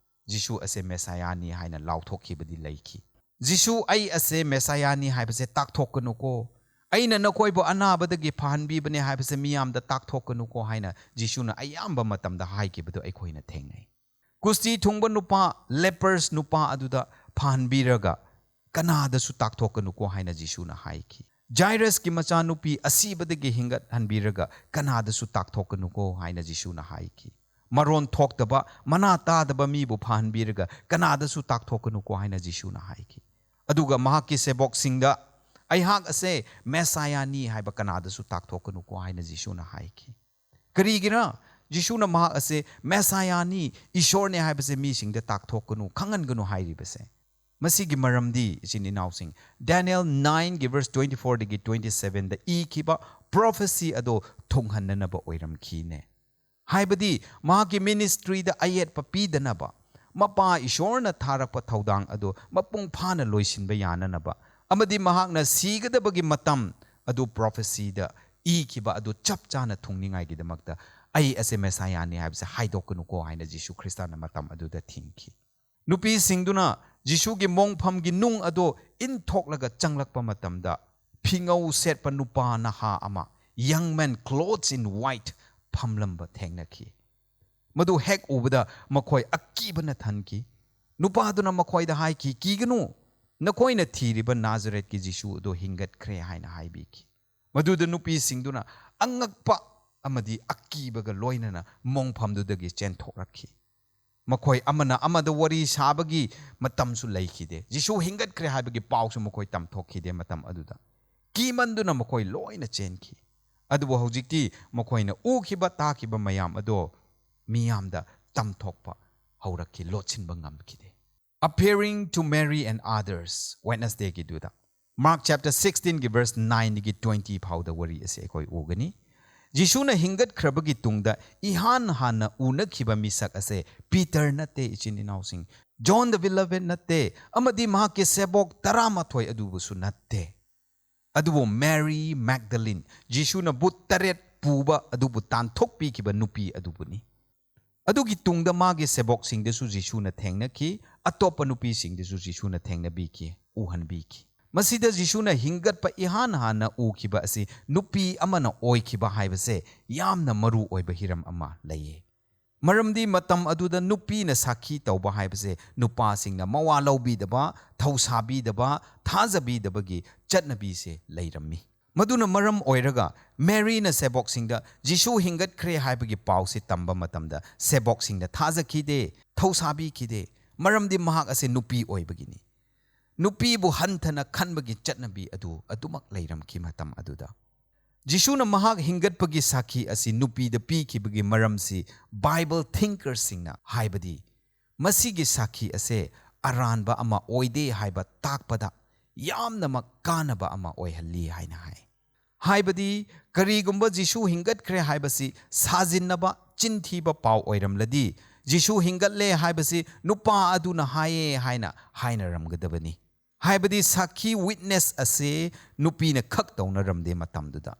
ꯖꯤꯁꯨ ꯑꯁꯦ ꯃꯦꯁꯥꯌꯥꯅꯤ ꯍꯥꯏꯅ ꯂꯥꯎꯊꯣꯛꯈꯤꯕꯗꯤ ꯂꯩꯈꯤ꯫ "ꯖꯤꯁꯨ, ꯑꯩ ꯑꯁꯦ ꯃꯦꯁꯥꯌꯥꯅꯤ ꯍꯥꯏꯕꯁꯦ ꯇꯥꯛꯊꯣꯛꯀꯅꯨꯀꯣ꯫ ꯑꯩꯅ ꯅꯈꯣꯏꯕꯨ ꯑꯅꯥꯕꯗꯒꯤ ꯐꯍꯟꯕꯤꯕꯅꯦ ꯍꯥꯏꯕꯁꯦ ꯃꯤꯌꯥꯝꯗ ꯇꯥꯛꯊꯣꯛꯀꯅꯨꯀꯣ" ꯍꯥꯏꯅ ꯖꯤꯁꯨꯅ ꯑꯌꯥꯝꯕ ꯃꯇꯝꯗ ꯍꯥꯏꯈꯤꯕꯗꯨ ꯑꯩꯈꯣꯏꯅ ꯊꯦꯡꯅꯩ꯫ ꯀꯨꯁꯇꯤ ꯊꯨꯡꯕ ꯅꯨꯄꯥ, lepers ꯅꯨꯄꯥ ꯑꯗꯨꯗ ꯐꯍꯟꯕꯤꯔꯒ "ꯀꯅꯥꯗꯁꯨ ꯇꯥꯛꯊꯣꯛꯀꯅꯨꯀꯣ" ꯍꯥꯏꯅ ꯖꯤꯁꯨꯅ ꯍꯥꯏꯈꯤ꯫ ꯖꯥꯏꯔꯁꯀꯤ ꯃꯆꯥꯅꯨꯄꯤ ꯑꯁꯤꯕꯗꯒꯤ ꯍꯤꯡꯒꯠꯍꯟꯕꯤꯔꯒ "ꯀꯅꯥꯗꯁꯨ ꯇꯥꯛꯊꯣꯛꯀꯅꯨꯀꯣ" ꯍꯥꯏꯅ ꯖꯤꯁꯨꯅ ꯍꯥꯏꯈꯤ꯫ ꯃꯔꯣꯟ ꯊꯣꯛꯇꯕ, ꯃꯅꯥ ꯇꯥꯗꯕ ꯃꯤꯕꯨ ꯐꯍꯟꯕꯤꯔꯒ "ꯀꯅꯥꯗꯁꯨ ꯇꯥꯛꯊꯣꯛꯀꯅꯨꯀꯣ" ꯍꯥꯏꯅ ꯖꯤꯁꯨꯅ ꯍꯥꯏꯈꯤ꯫ ꯑꯗꯨꯒ ꯃꯍꯥꯛꯀꯤ ꯁꯦꯕꯣꯛꯁꯤꯡꯗ "ꯑꯩꯍꯥꯛ ꯑꯁꯦ ꯃꯦꯁꯥꯌꯥꯅꯤ" ꯍꯥꯏꯕ "ꯀꯅꯥꯗꯁꯨ ꯇꯥꯛꯊꯣꯛꯀꯅꯨꯀꯣ" ꯍꯥꯏꯅ ꯖꯤꯁꯨꯅ ꯍꯥꯏꯈꯤ꯫ ꯀꯔꯤꯒꯤꯔ ꯖꯤꯁꯨꯅ ꯃꯍꯥꯛ ꯑꯁꯦ ꯃꯦꯁꯥꯌꯥꯅꯤ, ꯏꯁꯣꯔꯅꯦ ꯍꯥꯏꯕꯁꯦ ꯃꯤꯁꯤꯡꯗ ꯇꯥꯛꯊꯣꯛꯀꯅꯨ, ꯈꯪꯍꯟꯒꯅꯨ ꯍꯥꯏꯔꯤꯕꯁꯦ? ꯃꯁꯤꯒꯤ ꯃꯔꯝꯗꯤ, ꯏꯆꯤꯟ ꯏꯅꯥꯎꯁꯤꯡ, ꯗꯥꯅꯤꯌꯦꯜ ꯅꯥꯏꯟꯒꯤ ꯚꯔꯁ ꯇ꯭ꯋꯦꯟꯇꯤ ꯐꯣꯔꯗꯒꯤ ꯇ꯭ꯋꯦꯟꯇꯤ ꯁꯚꯦꯟꯗ ꯏꯈꯤꯕ ꯄ꯭ꯔꯣꯐꯦꯁꯤ ꯑꯗꯣ ꯊꯨꯡꯍꯟꯅꯅꯕ ꯑꯣꯏꯔꯝꯈꯤꯅꯦ꯫ ꯍꯥꯏꯕꯗꯤ ꯃꯍꯥꯛꯀꯤ ꯃꯤꯅꯤꯁꯇ꯭ꯔꯤꯗ ꯑꯌꯦꯠꯄ ꯄꯤꯗꯅꯕ, ꯃꯄꯥ ꯏꯁꯣꯔꯅ ꯊꯥꯔꯛꯄ ꯊꯧꯗꯥꯡ ꯑꯗꯨ ꯃꯄꯨꯡ ꯐꯥꯅ ꯂꯣꯏꯁꯤꯟꯕ ꯌꯥꯅꯅꯕ, ꯑꯃꯗꯤ ꯃꯍꯥꯛꯅ ꯁꯤꯒꯗꯕꯒꯤ ꯃꯇꯝ ꯑꯗꯨ ꯄ꯭ꯔꯣꯐꯦꯁꯤꯗ ꯏꯈꯤꯕ ꯑꯗꯨ ꯆꯞ ꯆꯥꯅ ꯊꯨꯡꯅꯤꯡꯉꯥꯏꯒꯤꯗꯃꯛꯇ "ꯑꯩ ꯑꯁꯦ ꯃꯦꯁꯥꯌꯥꯅꯤ ꯍꯥꯏꯕꯁꯦ ꯍꯥꯏꯗꯣꯛꯀꯅꯨꯀꯣ" ꯍꯥꯏꯅ ꯖꯤꯁꯨ ꯈ꯭ꯔꯤꯁꯇꯅ ꯃꯇꯝ ꯑꯗꯨꯗ ꯊꯤꯡꯈꯤ꯫ ꯅꯨꯄꯤꯁꯤꯡꯗꯨꯅ ꯖꯤꯁꯨꯒꯤ ꯃꯣꯡꯐꯝꯒꯤ ꯅꯨꯡ ꯑꯗꯣ ꯏꯟꯊꯣꯛꯂꯒ ꯆꯪꯂꯛꯄ ꯃꯇꯝꯗ, ꯐꯤꯉꯧ ꯁꯦꯠꯄ ꯅꯨꯄꯥ ꯅꯍꯥ ꯑꯃ, young man clothes in white, ꯐꯝꯂꯝꯕ ꯊꯦꯡꯅꯈꯤ꯫ ꯃꯗꯨ ꯍꯦꯛ ꯎꯕꯗ ꯃꯈꯣꯏ ꯑꯀꯤꯕꯅ ꯊꯟꯈꯤ꯫ ꯅꯨꯄꯥꯗꯨꯅ ꯃꯈꯣꯏꯗ ꯍꯥꯏꯈꯤ, "ꯀꯤꯒꯅꯨ, ꯅꯈꯣꯏꯅ ꯊꯤꯔꯤꯕ ꯅꯥꯖꯔꯦꯠꯀꯤ ꯖꯤꯁꯨ ꯑꯗꯨ ꯍꯤꯡꯒꯠꯈ꯭ꯔꯦ" ꯍꯥꯏꯅ ꯍꯥꯏꯕꯤꯈꯤ꯫ ꯃꯗꯨꯗ ꯅꯨꯄꯤꯁꯤꯡꯗꯨꯅ ꯑꯉꯛꯄ ꯑꯃꯗꯤ ꯑꯀꯤꯕꯒ ꯂꯣꯏꯅꯅ ꯃꯣꯡꯐꯝꯗꯨꯗꯒꯤ ꯆꯦꯟꯊꯣꯛꯂꯛꯈꯤ꯫ ꯃꯈꯣꯏ ꯑꯃꯅ ꯑꯃꯗ ꯋꯥꯔꯤ ꯁꯥꯕꯒꯤ ꯃꯇꯝꯁꯨ ꯂꯩꯈꯤꯗꯦ꯫ ꯖꯤꯁꯨ ꯍꯤꯡꯒꯠꯈ꯭ꯔꯦ ꯍꯥꯏꯕꯒꯤ ꯄꯥꯎꯁꯨ ꯃꯈꯣꯏ ꯇꯝꯊꯣꯛꯈꯤꯗꯦ ꯃꯇꯝ ꯑꯗꯨꯗ꯫ ꯀꯤꯃꯟꯗꯨꯅ ꯃꯈꯣꯏ ꯂꯣꯏꯅ ꯆꯦꯟꯈꯤ꯫ ꯑꯗꯨꯕꯨ ꯍꯧꯖꯤꯛꯇꯤ ꯃꯈꯣꯏꯅ ꯎꯈꯤꯕ ꯇꯥꯈꯤꯕ ꯃꯌꯥꯝ ꯑꯗꯣ ꯃꯤꯌꯥꯝꯗ ꯇꯝꯊꯣꯛꯄ ꯍꯧꯔꯛꯈꯤ, ꯂꯣꯠꯁꯤꯟꯕ ꯉꯝꯈꯤꯗꯦ꯫ Appearing to Mary and others, Wednesdayꯒꯤꯗꯨꯗ꯫ Mark chapter sixteenꯒꯤ verse nineꯗꯒꯤ twenty ꯐꯥꯎꯗ ꯋꯥꯔꯤ ꯑꯁꯤ ꯑꯩꯈꯣꯏ ꯎꯒꯅꯤ꯫ ꯖꯤꯁꯨꯅ ꯍꯤꯡꯒꯠꯈ꯭ꯔꯕꯒꯤ ꯇꯨꯡꯗ ꯏꯍꯥꯟ ꯍꯥꯟꯅ ꯎꯅꯈꯤꯕ ꯃꯤꯁꯛ ꯑꯁꯦ ꯄꯤꯇꯔ ꯅꯠꯇꯦ, ꯏꯆꯤꯟ ꯏꯅꯥꯎꯁꯤꯡ꯫ John the Beloved ꯅꯠꯇꯦ, ꯑꯃꯗꯤ ꯃꯍꯥꯛꯀꯤ ꯁꯦꯕꯣꯛ ꯇꯔꯥꯃꯥꯊꯣꯏ ꯑꯗꯨꯕꯨꯁꯨ ꯅꯠꯇꯦ꯫ ꯑꯗꯨꯕꯨ ꯃꯦꯔꯤ ꯃꯦꯒꯗꯂꯤꯟ, ꯖꯤꯁꯨꯅ ꯚꯨꯠ ꯇꯔꯦꯠ ꯄꯨꯕ ꯑꯗꯨꯕꯨ ꯇꯥꯟꯊꯣꯛꯄꯤꯈꯤꯕ ꯅꯨꯄꯤ ꯑꯗꯨꯕꯨꯅꯤ꯫ ꯑꯗꯨꯒꯤ ꯇꯨꯡꯗ ꯃꯥꯒꯤ ꯁꯦꯕꯣꯛꯁꯤꯡꯗꯁꯨ ꯖꯤꯁꯨꯅ ꯊꯦꯡꯅꯈꯤ, ꯑꯇꯣꯞꯄ ꯅꯨꯄꯤꯁꯤꯡꯗꯁꯨ ꯖꯤꯁꯨꯅ ꯊꯦꯡꯅꯕꯤꯈꯤ, ꯎꯍꯟꯕꯤꯈꯤ꯫ ꯃꯁꯤꯗ ꯖꯤꯁꯨꯅ ꯍꯤꯡꯒꯠꯄ ꯏꯍꯥꯟ ꯍꯥꯟꯅ ꯎꯈꯤꯕ ꯑꯁꯤ ꯅꯨꯄꯤ ꯑꯃꯅ ꯑꯣꯏꯈꯤꯕ ꯍꯥꯏꯕꯁꯦ ꯌꯥꯝꯅ ꯃꯔꯨ ꯑꯣꯏꯕ ꯍꯤꯔꯝ ꯑꯃ ꯂꯩꯌꯦ꯫ ꯃꯔꯝꯗꯤ ꯃꯇꯝ ꯑꯗꯨꯗ ꯅꯨꯄꯤꯅ ꯁꯥꯈꯤ ꯇꯧꯕ ꯍꯥꯏꯕꯁꯦ ꯅꯨꯄꯥꯁꯤꯡꯅ ꯃꯋꯥ ꯂꯧꯕꯤꯗꯕ, ꯊꯧꯁꯥꯕꯤꯗꯕ, ꯊꯥꯖꯕꯤꯗꯕꯒꯤ ꯆꯠꯅꯕꯤꯁꯦ ꯂꯩꯔꯝꯃꯤ꯫ ꯃꯗꯨꯅ ꯃꯔꯝ ꯑꯣꯏꯔꯒ ꯃꯦꯔꯤꯅ ꯁꯦꯕꯣꯛꯁꯤꯡꯗ ꯖꯤꯁꯨ ꯍꯤꯡꯒꯠꯈ꯭ꯔꯦ ꯍꯥꯏꯕꯒꯤ ꯄꯥꯎꯁꯦ ꯇꯝꯕ ꯃꯇꯝꯗ ꯁꯦꯕꯣꯛꯁꯤꯡꯅ ꯊꯥꯖꯈꯤꯗꯦ, ꯊꯧꯁꯥꯕꯤꯈꯤꯗꯦ꯫ ꯃꯔꯝꯗꯤ ꯃꯍꯥꯛ ꯑꯁꯤ ꯅꯨꯄꯤ ꯑꯣꯏꯕꯒꯤꯅꯤ꯫ ꯅꯨꯄꯤꯕꯨ ꯍꯟꯊꯅ ꯈꯟꯕꯒꯤ ꯆꯠꯅꯕꯤ ꯑꯗꯨ ꯑꯗꯨꯃꯛ ꯂꯩꯔꯝꯈꯤ ꯃꯇꯝ ꯑꯗꯨꯗ꯫ ꯖꯤꯁꯨꯅ ꯃꯍꯥꯛ ꯍꯤꯡꯒꯠꯄꯒꯤ ꯁꯥꯈꯤ ꯑꯁꯤ ꯅꯨꯄꯤꯗ ꯄꯤꯈꯤꯕꯒꯤ ꯃꯔꯝꯁꯤ ꯕꯥꯏꯕꯜ ꯊꯤꯡꯀꯔꯁꯤꯡꯅ ꯍꯥꯏꯕꯗꯤ ꯃꯁꯤꯒꯤ ꯁꯥꯈꯤ ꯑꯁꯦ ꯑꯔꯥꯟꯕ ꯑꯃ ꯑꯣꯏꯗꯦ ꯍꯥꯏꯕ ꯇꯥꯛꯄꯗ ꯌꯥꯝꯅꯃꯛ ꯀꯥꯟꯅꯕ ꯑꯃ ꯑꯣꯏꯍꯜꯂꯤ ꯍꯥꯏꯅ ꯍꯥꯏ꯫ ꯍꯥꯏꯕꯗꯤ ꯀꯔꯤꯒꯨꯝꯕ ꯖꯤꯁꯨ ꯍꯤꯡꯒꯠꯈ꯭ꯔꯦ ꯍꯥꯏꯕꯁꯤ ꯁꯥꯖꯤꯟꯅꯕ, ꯆꯤꯟꯊꯤꯕ ꯄꯥꯎ ꯑꯣꯏꯔꯝꯂꯗꯤ, ꯖꯤꯁꯨ ꯍꯤꯡꯒꯠꯂꯦ ꯍꯥꯏꯕꯁꯤ ꯅꯨꯄꯥ ꯑꯗꯨꯅ ꯍꯥꯏꯌꯦ ꯍꯥꯏꯅ ꯍꯥꯏꯅꯔꯝꯒꯗꯕꯅꯤ꯫ ꯍꯥꯏꯕꯗꯤ ꯁꯥꯈꯤ, ꯋꯤꯠꯅꯦꯁ ꯑꯁꯤ ꯅꯨꯄꯤꯅ ꯈꯛ ꯇꯧꯅꯔꯝꯗꯦ ꯃꯇꯝꯗꯨꯗ꯫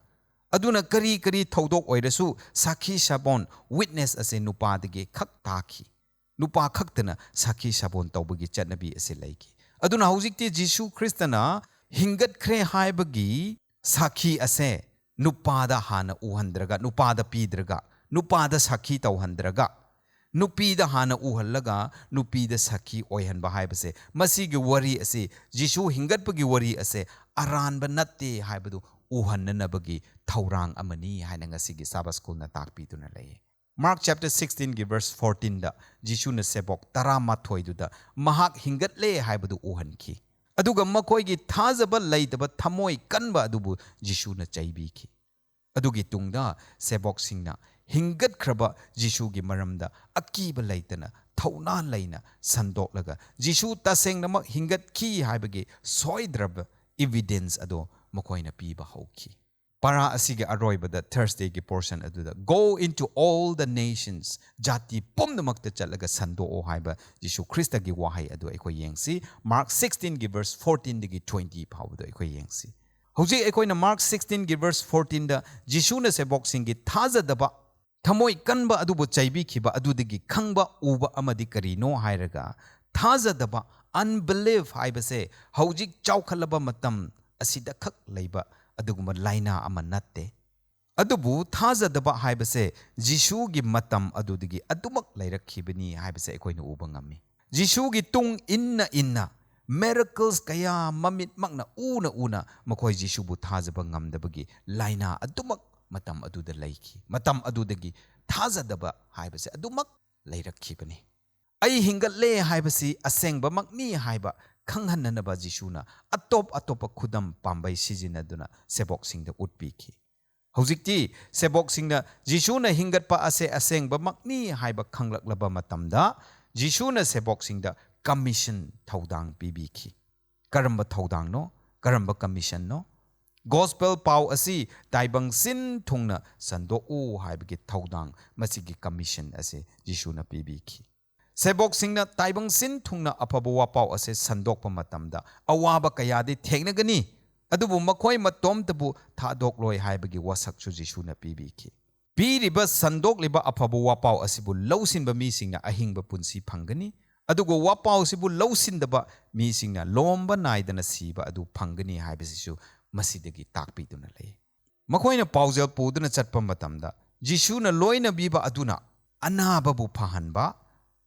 ꯑꯗꯨꯅ ꯀꯔꯤ ꯀꯔꯤ ꯊꯧꯗꯣꯛ ꯑꯣꯏꯔꯁꯨ ꯁꯥꯈꯤ ꯁꯥꯕꯣꯟ, ꯋꯤꯠꯅꯦꯁ ꯑꯁꯤ ꯅꯨꯄꯥꯗꯒꯤ ꯈꯛ ꯇꯥꯈꯤ꯫ ꯅꯨꯄꯥ ꯈꯛꯇꯅ ꯁꯥꯈꯤ ꯁꯥꯕꯣꯟ ꯇꯧꯕꯒꯤ ꯆꯠꯅꯕꯤ ꯑꯁꯤ ꯂꯩꯈꯤ꯫ ꯑꯗꯨꯅ ꯍꯧꯖꯤꯛꯇꯤ ꯖꯤꯁꯨ ꯈ꯭ꯔꯤꯁꯇꯅ ꯍꯤꯡꯒꯠꯈ꯭ꯔꯦ ꯍꯥꯏꯕꯒꯤ ꯁꯥꯈꯤ ꯑꯁꯦ ꯅꯨꯄꯥꯗ ꯍꯥꯟꯅ ꯎꯍꯟꯗ꯭ꯔꯒ, ꯅꯨꯄꯥꯗ ꯄꯤꯗ꯭ꯔꯒ, ꯅꯨꯄꯥꯗ ꯁꯥꯈꯤ ꯇꯧꯍꯟꯗ꯭ꯔꯒ, ꯅꯨꯄꯤꯗ ꯍꯥꯟꯅ ꯎꯍꯜꯂꯒ ꯅꯨꯄꯤꯗ ꯁꯥꯈꯤ ꯑꯣꯏꯍꯟꯕ ꯍꯥꯏꯕꯁꯦ, ꯃꯁꯤꯒꯤ ꯋꯥꯔꯤ ꯑꯁꯤ, ꯖꯤꯁꯨ ꯍꯤꯡꯒꯠꯄꯒꯤ ꯋꯥꯔꯤ ꯑꯁꯦ ꯑꯔꯥꯟꯕ ꯅꯠꯇꯦ ꯍꯥꯏꯕꯗꯨ ꯎꯍꯟꯅꯅꯕꯒꯤ ꯊꯧꯔꯥꯡ ꯑꯃꯅꯤ ꯍꯥꯏꯅ ꯉꯁꯤꯒꯤ ꯁꯥꯕꯥꯠ ꯁ꯭ꯀꯨꯜꯅ ꯇꯥꯛꯄꯤꯗꯨꯅ ꯂꯩꯌꯦ꯫ ꯃꯥꯔꯛ ꯆꯦꯞꯇꯔ ꯁꯤꯛꯁꯇꯤꯟꯒꯤ ꯚꯔꯁ ꯐꯣꯔꯇꯤꯟꯗ ꯖꯤꯁꯨꯅ ꯁꯦꯕꯣꯛ ꯇꯔꯥꯃꯥꯊꯣꯏꯗꯨꯗ ꯃꯍꯥꯛ ꯍꯤꯡꯒꯠꯂꯦ ꯍꯥꯏꯕꯗꯨ ꯎꯍꯟꯈꯤ꯫ ꯑꯗꯨꯒ ꯃꯈꯣꯏꯒꯤ ꯊꯥꯖꯕ ꯂꯩꯇꯕ ꯊꯃꯣꯏ ꯀꯟꯕ ꯑꯗꯨꯕꯨ ꯖꯤꯁꯨꯅ ꯆꯩꯕꯤꯈꯤ꯫ ꯑꯗꯨꯒꯤ ꯇꯨꯡꯗ ꯁꯦꯕꯣꯛꯁꯤꯡꯅ ꯍꯤꯡꯒꯠꯈ꯭ꯔꯕ ꯖꯤꯁꯨꯒꯤ ꯃꯔꯝꯗ ꯑꯀꯤꯕ ꯂꯩꯇꯅ, ꯊꯧꯅꯥ ꯂꯩꯅ ꯁꯟꯗꯣꯛꯂꯒ ꯖꯤꯁꯨ ꯇꯁꯦꯡꯅꯃꯛ ꯍꯤꯡꯒꯠꯈꯤ ꯍꯥꯏꯕꯒꯤ ꯁꯣꯏꯗ꯭ꯔꯕ ꯏꯚꯤꯗꯦꯟꯁ ꯑꯗꯨ ꯃꯈꯣꯏꯅ ꯄꯤꯕ ꯍꯧꯈꯤ꯫ ꯄꯥꯔꯥ ꯑꯁꯤꯒꯤ ꯑꯔꯣꯏꯕꯗ ꯊꯔꯁꯗꯦꯒꯤ ꯄꯣꯔꯁꯟ ꯑꯗꯨꯗ "Go into all the nations", ꯖꯥꯇꯤ ꯄꯨꯝꯅꯃꯛꯇ ꯆꯠꯂꯒ ꯁꯟꯗꯣꯛꯑꯣ ꯍꯥꯏꯕ ꯖꯤꯁꯨ ꯈ꯭ꯔꯤꯁꯇꯒꯤ ꯋꯥꯍꯩ ꯑꯗꯨ ꯑꯩꯈꯣꯏ ꯌꯦꯡꯁꯤ꯫ ꯃꯥꯔꯛ ꯁꯤꯛꯁꯇꯤꯟꯒꯤ ꯚꯔꯁ ꯐꯣꯔꯇꯤꯟꯗꯒꯤ ꯇ꯭ꯋꯦꯟꯇꯤ ꯐꯥꯎꯕꯗ ꯑꯩꯈꯣꯏ ꯌꯦꯡꯁꯤ꯫ ꯍꯧꯖꯤꯛ ꯑꯩꯈꯣꯏꯅ ꯃꯥꯔꯛ ꯁꯤꯛꯁꯇꯤꯟꯒꯤ ꯚꯔꯁ ꯐꯣꯔꯇꯤꯟꯗ ꯖꯤꯁꯨꯅ ꯁꯦꯕꯣꯛꯁꯤꯡꯒꯤ ꯊꯥꯖꯗꯕ ꯊꯃꯣꯏ ꯀꯟꯕ ꯑꯗꯨꯕꯨ ꯆꯩꯕꯤꯈꯤꯕ ꯑꯗꯨꯗꯒꯤ ꯈꯪꯕ ꯎꯕ ꯑꯃꯗꯤ ꯀꯔꯤꯅꯣ ꯍꯥꯏꯔꯒ, ꯊꯥꯖꯗꯕ, unbelief ꯍꯥꯏꯕꯁꯦ ꯍꯧꯖꯤꯛ ꯆꯥꯎꯈꯠꯂꯕ ꯃꯇꯝ ꯑꯁꯤꯗꯈꯛ ꯂꯩꯕ ꯑꯗꯨꯒꯨꯝꯕ ꯂꯥꯏꯅꯥ ꯑꯃ ꯅꯠꯇꯦ꯫ ꯑꯗꯨꯕꯨ ꯊꯥꯖꯗꯕ ꯍꯥꯏꯕꯁꯦ ꯖꯤꯁꯨꯒꯤ ꯃꯇꯝ ꯑꯗꯨꯗꯒꯤ ꯑꯗꯨꯃꯛ ꯂꯩꯔꯛꯈꯤꯕꯅꯤ ꯍꯥꯏꯕꯁꯦ ꯑꯩꯈꯣꯏꯅ ꯎꯕ ꯉꯝꯃꯤ꯫ ꯖꯤꯁꯨꯒꯤ ꯇꯨꯡ ꯏꯟꯅ ꯏꯟꯅ miracles ꯀꯌꯥ ꯃꯃꯤꯠꯃꯛꯅ ꯎꯅ ꯎꯅ ꯃꯈꯣꯏ ꯖꯤꯁꯨꯕꯨ ꯊꯥꯖꯕ ꯉꯝꯗꯕꯒꯤ ꯂꯥꯏꯅꯥ ꯑꯗꯨꯃꯛ ꯃꯇꯝ ꯑꯗꯨꯗ ꯂꯩꯈꯤ꯫ ꯃꯇꯝ ꯑꯗꯨꯗꯒꯤ ꯊꯥꯖꯗꯕ ꯍꯥꯏꯕꯁꯦ ꯑꯗꯨꯃꯛ ꯂꯩꯔꯛꯈꯤꯕꯅꯤ꯫ "ꯑꯩ ꯍꯤꯡꯒꯠꯂꯦ ꯍꯥꯏꯕꯁꯤ ꯑꯁꯦꯡꯕꯃꯛꯅꯤ" ꯍꯥꯏꯕ ꯈꯪꯍꯟꯅꯅꯕ ꯖꯤꯁꯨꯅ ꯑꯇꯣꯞ ꯑꯇꯣꯞꯄ ꯈꯨꯗꯝ ꯄꯥꯝꯕꯩ ꯁꯤꯖꯤꯟꯅꯗꯨꯅ ꯁꯦꯕꯣꯛꯁꯤꯡꯗ ꯎꯠꯄꯤꯈꯤ꯫ ꯍꯧꯖꯤꯛꯇꯤ ꯁꯦꯕꯣꯛꯁꯤꯡꯅ ꯖꯤꯁꯨꯅ ꯍꯤꯡꯒꯠꯄ ꯑꯁꯦ ꯑꯁꯦꯡꯕꯃꯛꯅꯤ ꯍꯥꯏꯕ ꯈꯪꯂꯛꯂꯕ ꯃꯇꯝꯗ, ꯖꯤꯁꯨꯅ ꯁꯦꯕꯣꯛꯁꯤꯡꯗ commission, ꯊꯧꯗꯥꯡ ꯄꯤꯕꯤꯈꯤ꯫ ꯀꯔꯝꯕ ꯊꯧꯗꯥꯡꯅꯣ? ꯀꯔꯝꯕ commission ꯅꯣ? Gospel ꯄꯥꯎ ꯑꯁꯤ ꯇꯥꯏꯕꯪ ꯁꯤꯟ ꯊꯨꯡꯅ ꯁꯟꯗꯣꯛꯎ ꯍꯥꯏꯕꯒꯤ ꯊꯧꯗꯥꯡ, ꯃꯁꯤꯒꯤ commission ꯑꯁꯤ ꯖꯤꯁꯨꯅ ꯄꯤꯕꯤꯈꯤ꯫ ꯁꯦꯕꯣꯛꯁꯤꯡꯅ ꯇꯥꯏꯕꯪ ꯁꯤꯟ ꯊꯨꯡꯅ ꯑꯐꯕ ꯋꯥꯄꯥꯎ ꯑꯁꯤ ꯁꯟꯗꯣꯛꯄ ꯃꯇꯝꯗ ꯑꯋꯥꯕ ꯀꯌꯥꯗꯤ ꯊꯦꯡꯅꯒꯅꯤ, ꯑꯗꯨꯕꯨ ꯃꯈꯣꯏ ꯃꯇꯣꯝꯇꯕꯨ ꯊꯥꯗꯣꯛꯂꯣꯏ ꯍꯥꯏꯕꯒꯤ ꯋꯥꯁꯛꯁꯨ ꯖꯤꯁꯨꯅ ꯄꯤꯕꯤꯈꯤ꯫ ꯄꯤꯔꯤꯕ ꯁꯟꯗꯣꯛꯂꯤꯕ ꯑꯐꯕ ꯋꯥꯄꯥꯎ ꯑꯁꯤꯕꯨ ꯂꯧꯁꯤꯟꯕ ꯃꯤꯁꯤꯡꯅ ꯑꯍꯤꯡꯕ ꯄꯨꯟꯁꯤ ꯐꯪꯒꯅꯤ, ꯑꯗꯨꯒ ꯋꯥꯄꯥꯎ ꯑꯁꯤꯕꯨ ꯂꯧꯁꯤꯟꯗꯕ ꯃꯤꯁꯤꯡꯅ ꯂꯣꯝꯕ ꯅꯥꯏꯗꯅ ꯁꯤꯕ ꯑꯗꯨ ꯐꯪꯒꯅꯤ ꯍꯥꯏꯕꯁꯤꯁꯨ ꯃꯁꯤꯗꯒꯤ ꯇꯥꯛꯄꯤꯗꯨꯅ ꯂꯩ꯫ ꯃꯈꯣꯏꯅ ꯄꯥꯎꯖꯦꯜ ꯄꯨꯗꯨꯅ ꯆꯠꯄ ꯃꯇꯝꯗ, ꯖꯤꯁꯨꯅ ꯂꯣꯏꯅꯕꯤꯕ ꯑꯗꯨꯅ ꯑꯅꯥꯕꯕꯨ ꯐꯍꯟꯕ,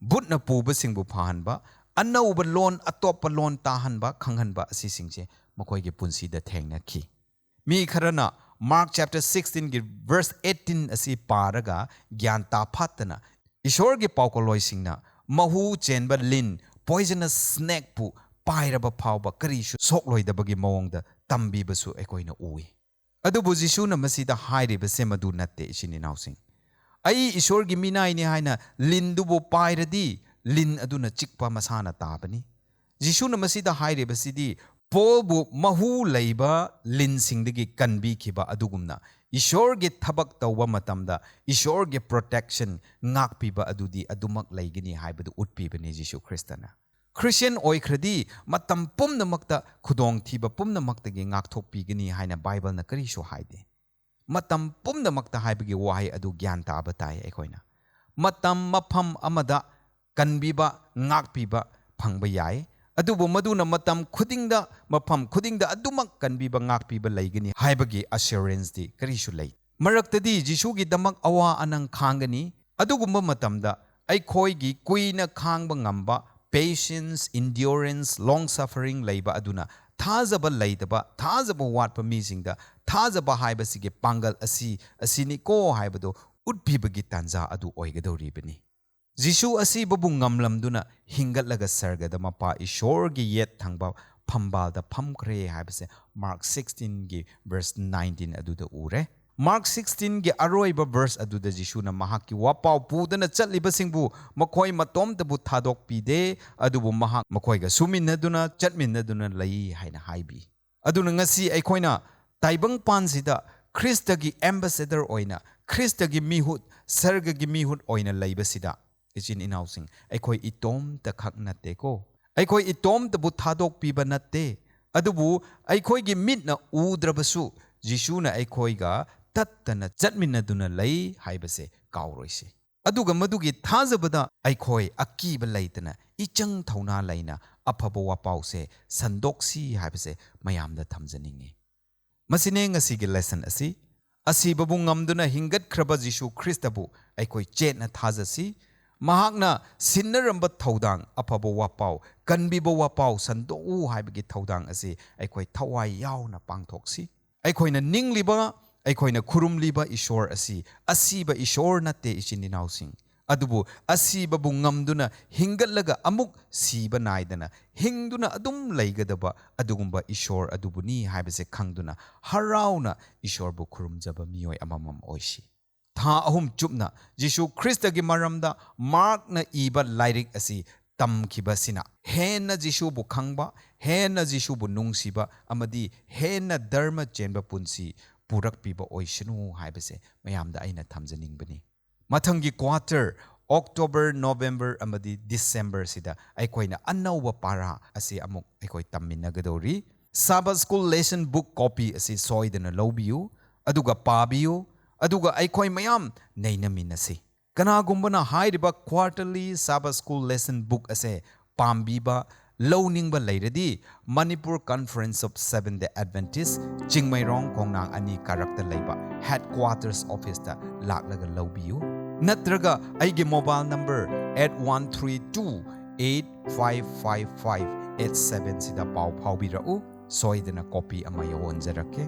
ꯚꯨꯠꯅ ꯄꯨꯕꯁꯤꯡꯕꯨ ꯐꯍꯟꯕ, ꯑꯅꯧꯕ ꯂꯣꯟ, ꯑꯇꯣꯞꯄ ꯂꯣꯟ ꯇꯥꯍꯟꯕ, ꯈꯪꯍꯟꯕ ꯑꯁꯤꯁꯤꯡꯁꯦ ꯃꯈꯣꯏꯒꯤ ꯄꯨꯟꯁꯤꯗ ꯊꯦꯡꯅꯈꯤ꯫ ꯃꯤ ꯈꯔꯅ Mark chapter sixteen ꯒꯤ verse eighteen ꯑꯁꯤ ꯄꯥꯔꯒ ꯒ꯭ꯌꯥꯟ ꯇꯥꯐꯥꯠꯇꯅ, ꯏꯁꯣꯔꯒꯤ ꯄꯥꯎꯀꯂꯣꯏꯁꯤꯡꯅ ꯃꯍꯨ ꯆꯦꯟꯕ ꯂꯤꯟ, poisonous snake ꯄꯨ ꯄꯥꯏꯔꯕ ꯐꯥꯎꯕ ꯀꯔꯤꯁꯨ ꯁꯣꯛꯂꯣꯏꯗꯕꯒꯤ ꯃꯑꯣꯡꯗ ꯇꯝꯕꯤꯕꯁꯨ ꯑꯩꯈꯣꯏꯅ ꯎꯏ꯫ ꯑꯗꯨꯕꯨ ꯖꯤꯁꯨꯅ ꯃꯁꯤꯗ ꯍꯥꯏꯔꯤꯕꯁꯦ ꯃꯗꯨ ꯅꯠꯇꯦ, ꯏꯆꯤꯟ ꯏꯅꯥꯎꯁꯤꯡ꯫ "ꯑꯩ ꯏꯁꯣꯔꯒꯤ ꯃꯤꯅꯥꯏꯅꯤ" ꯍꯥꯏꯅ ꯂꯤꯟꯗꯨꯕꯨ ꯄꯥꯏꯔꯗꯤ, ꯂꯤꯟ ꯑꯗꯨꯅ ꯆꯤꯛꯄ ꯃꯁꯥꯅ ꯇꯥꯕꯅꯤ꯫ ꯖꯤꯁꯨꯅ ꯃꯁꯤꯗ ꯍꯥꯏꯔꯤꯕꯁꯤꯗꯤ, ꯄꯣꯜꯕꯨ ꯃꯍꯨ ꯂꯩꯕ ꯂꯤꯟꯁꯤꯡꯗꯒꯤ ꯀꯟꯕꯤꯈꯤꯕ ꯑꯗꯨꯒꯨꯝꯅ, ꯏꯁꯣꯔꯒꯤ ꯊꯕꯛ ꯇꯧꯕ ꯃꯇꯝꯗ ꯏꯁꯣꯔꯒꯤ protection, ꯉꯥꯛꯄꯤꯕ ꯑꯗꯨꯗꯤ ꯑꯗꯨꯃꯛ ꯂꯩꯒꯅꯤ ꯍꯥꯏꯕꯗꯨ ꯎꯠꯄꯤꯕꯅꯤ ꯖꯤꯁꯨ ꯈ꯭ꯔꯤꯁꯇꯅ꯫ ꯈ꯭ꯔꯤꯁꯇꯤꯌꯟ ꯑꯣꯏꯈ꯭ꯔꯗꯤ ꯃꯇꯝ ꯄꯨꯝꯅꯃꯛꯇ ꯈꯨꯗꯣꯡꯊꯤꯕ ꯄꯨꯝꯅꯃꯛꯇꯒꯤ ꯉꯥꯛꯊꯣꯛꯄꯤꯒꯅꯤ ꯍꯥꯏꯅ ꯕꯥꯏꯕꯜꯅ ꯀꯔꯤꯁꯨ ꯍꯥꯏꯗꯦ꯫ ꯃꯇꯝ ꯄꯨꯝꯅꯃꯛꯇ ꯍꯥꯏꯕꯒꯤ ꯋꯥꯍꯩ ꯑꯗꯨ ꯒ꯭ꯌꯥꯟ ꯇꯥꯕ ꯇꯥꯏ ꯑꯩꯈꯣꯏꯅ꯫ ꯃꯇꯝ, ꯃꯐꯝ ꯑꯃꯗ ꯀꯟꯕꯤꯕ, ꯉꯥꯛꯄꯤꯕ ꯐꯪꯕ ꯌꯥꯏ꯫ ꯑꯗꯨꯕꯨ ꯃꯗꯨꯅ ꯃꯇꯝ ꯈꯨꯗꯤꯡꯗ, ꯃꯐꯝ ꯈꯨꯗꯤꯡꯗ ꯑꯗꯨꯃꯛ ꯀꯟꯕꯤꯕ, ꯉꯥꯛꯄꯤꯕ ꯂꯩꯒꯅꯤ ꯍꯥꯏꯕꯒꯤ ꯑꯁꯨꯔꯦꯟꯁꯇꯤ ꯀꯔꯤꯁꯨ ꯂꯩ꯫ ꯃꯔꯛꯇꯗꯤ ꯖꯤꯁꯨꯒꯤꯗꯃꯛ ꯑꯋꯥ ꯑꯅꯪ ꯈꯥꯡꯒꯅꯤ꯫ ꯑꯗꯨꯒꯨꯝꯕ ꯃꯇꯝꯗ ꯑꯩꯈꯣꯏꯒꯤ ꯀꯨꯏꯅ ꯈꯥꯡꯕ ꯉꯝꯕ, patience, endurance, long suffering ꯂꯩꯕ ꯑꯗꯨꯅ ꯊꯥꯖꯕ ꯂꯩꯇꯕ, ꯊꯥꯖꯕ ꯋꯥꯠꯄ ꯃꯤꯁꯤꯡꯗ ꯊꯥꯖꯕ ꯍꯥꯏꯕꯁꯤꯒꯤ ꯄꯥꯡꯒꯜ ꯑꯁꯤ, ꯑꯁꯤꯅꯤꯀꯣ ꯍꯥꯏꯕꯗꯨ ꯎꯠꯄꯤꯕꯒꯤ ꯇꯥꯟꯖꯥ ꯑꯗꯨ ꯑꯣꯏꯒꯗꯧꯔꯤꯕꯅꯤ꯫ ꯖꯤꯁꯨ ꯑꯁꯤꯕꯕꯨ ꯉꯝꯂꯝꯗꯨꯅ ꯍꯤꯡꯒꯠꯂꯒ ꯁꯔꯒꯗ ꯃꯄꯥ ꯏꯁꯣꯔꯒꯤ ꯌꯦꯠ ꯊꯪꯕ ꯐꯝꯕꯥꯜꯗ ꯐꯝꯈ꯭ꯔꯦ ꯍꯥꯏꯕꯁꯦ ꯃꯥꯔꯛ sixteenꯒꯤ verse nineteen ꯑꯗꯨꯗ ꯎꯔꯦ꯫ ꯃꯥꯔꯛ sixteenꯒꯤ ꯑꯔꯣꯏꯕ verse ꯑꯗꯨꯗ ꯖꯤꯁꯨꯅ ꯃꯍꯥꯛꯀꯤ ꯋꯥꯄꯥꯎ ꯄꯨꯗꯨꯅ ꯆꯠꯂꯤꯕꯁꯤꯡꯕꯨ ꯃꯈꯣꯏ ꯃꯇꯣꯝꯇꯕꯨ ꯊꯥꯗꯣꯛꯄꯤꯗꯦ, ꯑꯗꯨꯕꯨ ꯃꯍꯥꯛ ꯃꯈꯣꯏꯒ ꯁꯨꯃꯤꯟꯅꯗꯨꯅ, ꯆꯠꯃꯤꯟꯅꯗꯨꯅ ꯂꯩ ꯍꯥꯏꯅ ꯍꯥꯏꯕꯤ꯫ ꯑꯗꯨꯅ ꯉꯁꯤ ꯑꯩꯈꯣꯏꯅ ꯇꯥꯏꯕꯪꯄꯥꯟꯁꯤꯗ ꯈ꯭ꯔꯤꯁꯇꯒꯤ ambassador ꯑꯣꯏꯅ, ꯈ꯭ꯔꯤꯁꯇꯒꯤ ꯃꯤꯍꯨꯠ, ꯁꯔꯒꯒꯤ ꯃꯤꯍꯨꯠ ꯑꯣꯏꯅ ꯂꯩꯕꯁꯤꯗ, ꯏꯆꯤꯟ ꯏꯅꯥꯎꯁꯤꯡ, ꯑꯩꯈꯣꯏ ꯏꯇꯣꯝꯇ ꯈꯛ ꯅꯠꯇꯦꯀꯣ꯫ ꯑꯩꯈꯣꯏ ꯏꯇꯣꯝꯇꯕꯨ ꯊꯥꯗꯣꯛꯄꯤꯕ ꯅꯠꯇꯦ, ꯑꯗꯨꯕꯨ ꯑꯩꯈꯣꯏꯒꯤ ꯃꯤꯠꯅ ꯎꯗ꯭ꯔꯕꯁꯨ ꯖꯤꯁꯨꯅ ꯑꯩꯈꯣꯏꯒ ꯇꯠꯇꯅ ꯆꯠꯃꯤꯟꯅꯗꯨꯅ ꯂꯩ ꯍꯥꯏꯕꯁꯦ ꯀꯥꯎꯔꯣꯏꯁꯤ꯫ ꯑꯗꯨꯒ ꯃꯗꯨꯒꯤ ꯊꯥꯖꯕꯗ ꯑꯩꯈꯣꯏ ꯑꯀꯤꯕ ꯂꯩꯇꯅ, ꯏꯆꯪ ꯊꯧꯅꯥ ꯂꯩꯅ ꯑꯐꯕ ꯋꯥꯄꯥꯎꯁꯦ ꯁꯟꯗꯣꯛꯁꯤ ꯍꯥꯏꯕꯁꯦ ꯃꯌꯥꯝꯗ ꯊꯝꯖꯅꯤꯡꯉꯤ꯫ ꯃꯁꯤꯅꯦ ꯉꯁꯤꯒꯤ lesson ꯑꯁꯤ꯫ ꯑꯁꯤꯕꯕꯨ ꯉꯝꯗꯨꯅ ꯍꯤꯡꯒꯠꯈ꯭ꯔꯕ ꯖꯤꯁꯨ ꯈ꯭ꯔꯤꯁꯇꯕꯨ ꯑꯩꯈꯣꯏ ꯆꯦꯠꯅ ꯊꯥꯖꯁꯤ꯫ ꯃꯍꯥꯛꯅ ꯁꯤꯟꯅꯔꯝꯕ ꯊꯧꯗꯥꯡ, ꯑꯐꯕ ꯋꯥꯄꯥꯎ, ꯀꯟꯕꯤꯕ ꯋꯥꯄꯥꯎ ꯁꯟꯗꯣꯛꯎ ꯍꯥꯏꯕꯒꯤ ꯊꯧꯗꯥꯡ ꯑꯁꯤ ꯑꯩꯈꯣꯏ ꯊꯋꯥꯏ ꯌꯥꯎꯅ ꯄꯥꯡꯊꯣꯛꯁꯤ꯫ ꯑꯩꯈꯣꯏꯅ ꯅꯤꯡꯂꯤꯕ, ꯑꯩꯈꯣꯏꯅ ꯈꯨꯔꯨꯝꯂꯤꯕ ꯏꯁꯣꯔ ꯑꯁꯤ ꯑꯁꯤꯕ ꯏꯁꯣꯔ ꯅꯠꯇꯦ, ꯏꯆꯤꯟ ꯏꯅꯥꯎꯁꯤꯡ꯫ ꯑꯗꯨꯕꯨ ꯑꯁꯤꯕꯕꯨ ꯉꯝꯗꯨꯅ ꯍꯤꯡꯒꯠꯂꯒ ꯑꯃꯨꯛ ꯁꯤꯕ ꯅꯥꯏꯗꯅ ꯍꯤꯡꯗꯨꯅ ꯑꯗꯨꯝ ꯂꯩꯒꯗꯕ ꯑꯗꯨꯒꯨꯝꯕ ꯏꯁꯣꯔ ꯑꯗꯨꯕꯨꯅꯤ ꯍꯥꯏꯕꯁꯦ ꯈꯪꯗꯨꯅ ꯍꯔꯥꯎꯅ ꯏꯁꯣꯔꯕꯨ ꯈꯨꯔꯨꯝꯖꯕ ꯃꯤꯑꯣꯏ ꯑꯃꯃꯝ ꯑꯣꯏꯁꯤ꯫ ꯊꯥ ꯑꯍꯨꯝ ꯆꯨꯞꯅ ꯖꯤꯁꯨ ꯈ꯭ꯔꯤꯁꯇꯒꯤ ꯃꯔꯝꯗ ꯃꯥꯔꯛꯅ ꯏꯕ ꯂꯥꯏꯔꯤꯛ ꯑꯁꯤ ꯇꯝꯈꯤꯕꯁꯤꯅ ꯍꯦꯟꯅ ꯖꯤꯁꯨꯕꯨ ꯈꯪꯕ, ꯍꯦꯟꯅ ꯖꯤꯁꯨꯕꯨ ꯅꯨꯡꯁꯤꯕ ꯑꯃꯗꯤ ꯍꯦꯟꯅ ꯙꯔꯃ ꯆꯦꯟꯕ ꯄꯨꯟꯁꯤ ꯄꯨꯔꯛꯄꯤꯕ ꯑꯣꯏꯁꯅꯨ ꯍꯥꯏꯕꯁꯦ ꯃꯌꯥꯝꯗ ꯑꯩꯅ ꯊꯝꯖꯅꯤꯡꯕꯅꯤ꯫ ꯃꯊꯪꯒꯤ quarter, October, November ꯑꯃꯗꯤ December ꯁꯤꯗ ꯑꯩꯈꯣꯏꯅ ꯑꯅꯧꯕ ꯄꯥꯔꯥ ꯑꯁꯤ ꯑꯃꯨꯛ ꯑꯩꯈꯣꯏ ꯇꯝꯃꯤꯟꯅꯒꯗꯧꯔꯤ꯫ Sabbath School Lesson Book copy ꯑꯁꯤ ꯁꯣꯏꯗꯅ ꯂꯧꯕꯤꯌꯨ꯫ ꯑꯗꯨꯒ ꯄꯥꯕꯤꯌꯨ, ꯑꯗꯨꯒ ꯑꯩꯈꯣꯏ ꯃꯌꯥꯝ ꯅꯩꯅꯃꯤꯟꯅꯁꯤ꯫ ꯀꯅꯥꯒꯨꯝꯕꯅ ꯍꯥꯏꯔꯤꯕ Quarterly Sabbath School Lesson Book ꯑꯁꯦ ꯄꯥꯝꯕꯤꯕ, ꯂꯧꯅꯤꯡꯕ ꯂꯩꯔꯗꯤ, Manipur Conference of Seventh Day Adventist, Chingmeirong ꯈꯣꯡꯅꯥꯡ ꯑꯅꯤ ꯀꯥꯔꯛꯇ ꯂꯩꯕ Headquarters Officeꯇ ꯂꯥꯛꯂꯒ ꯂꯧꯕꯤꯌꯨ꯫ ꯅꯠꯇ꯭ꯔꯒ ꯑꯩꯒꯤ mobile number eight one three two eight five five five eight seven ꯁꯤꯗ ꯄꯥꯎ ꯐꯥꯎꯕꯤꯔꯛꯎ꯫ ꯁꯣꯏꯗꯅ copy ꯑꯃ ꯌꯧꯍꯟꯖꯔꯛꯀꯦ꯫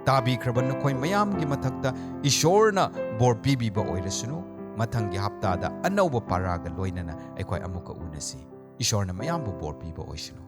ꯇꯥꯕꯤꯈ꯭ꯔꯕ ꯅꯈꯣꯏ ꯃꯌꯥꯝꯒꯤ ꯃꯊꯛꯇ ꯏꯁꯣꯔꯅ ꯕꯣꯔ ꯄꯤꯕꯤꯕ ꯑꯣꯏꯔꯁꯅꯨ꯫ ꯃꯊꯪꯒꯤ ꯍꯞꯇꯥꯗ ꯑꯅꯧꯕ ꯄꯥꯔꯥꯒ ꯂꯣꯏꯅꯅ ꯑꯩꯈꯣꯏ ꯑꯃꯨꯛꯀ ꯎꯅꯁꯤ꯫ ꯏꯁꯣꯔꯅ ꯃꯌꯥꯝꯕꯨ ꯕꯣꯔ ꯄꯤꯕ ꯑꯣꯏꯁꯅꯨ꯫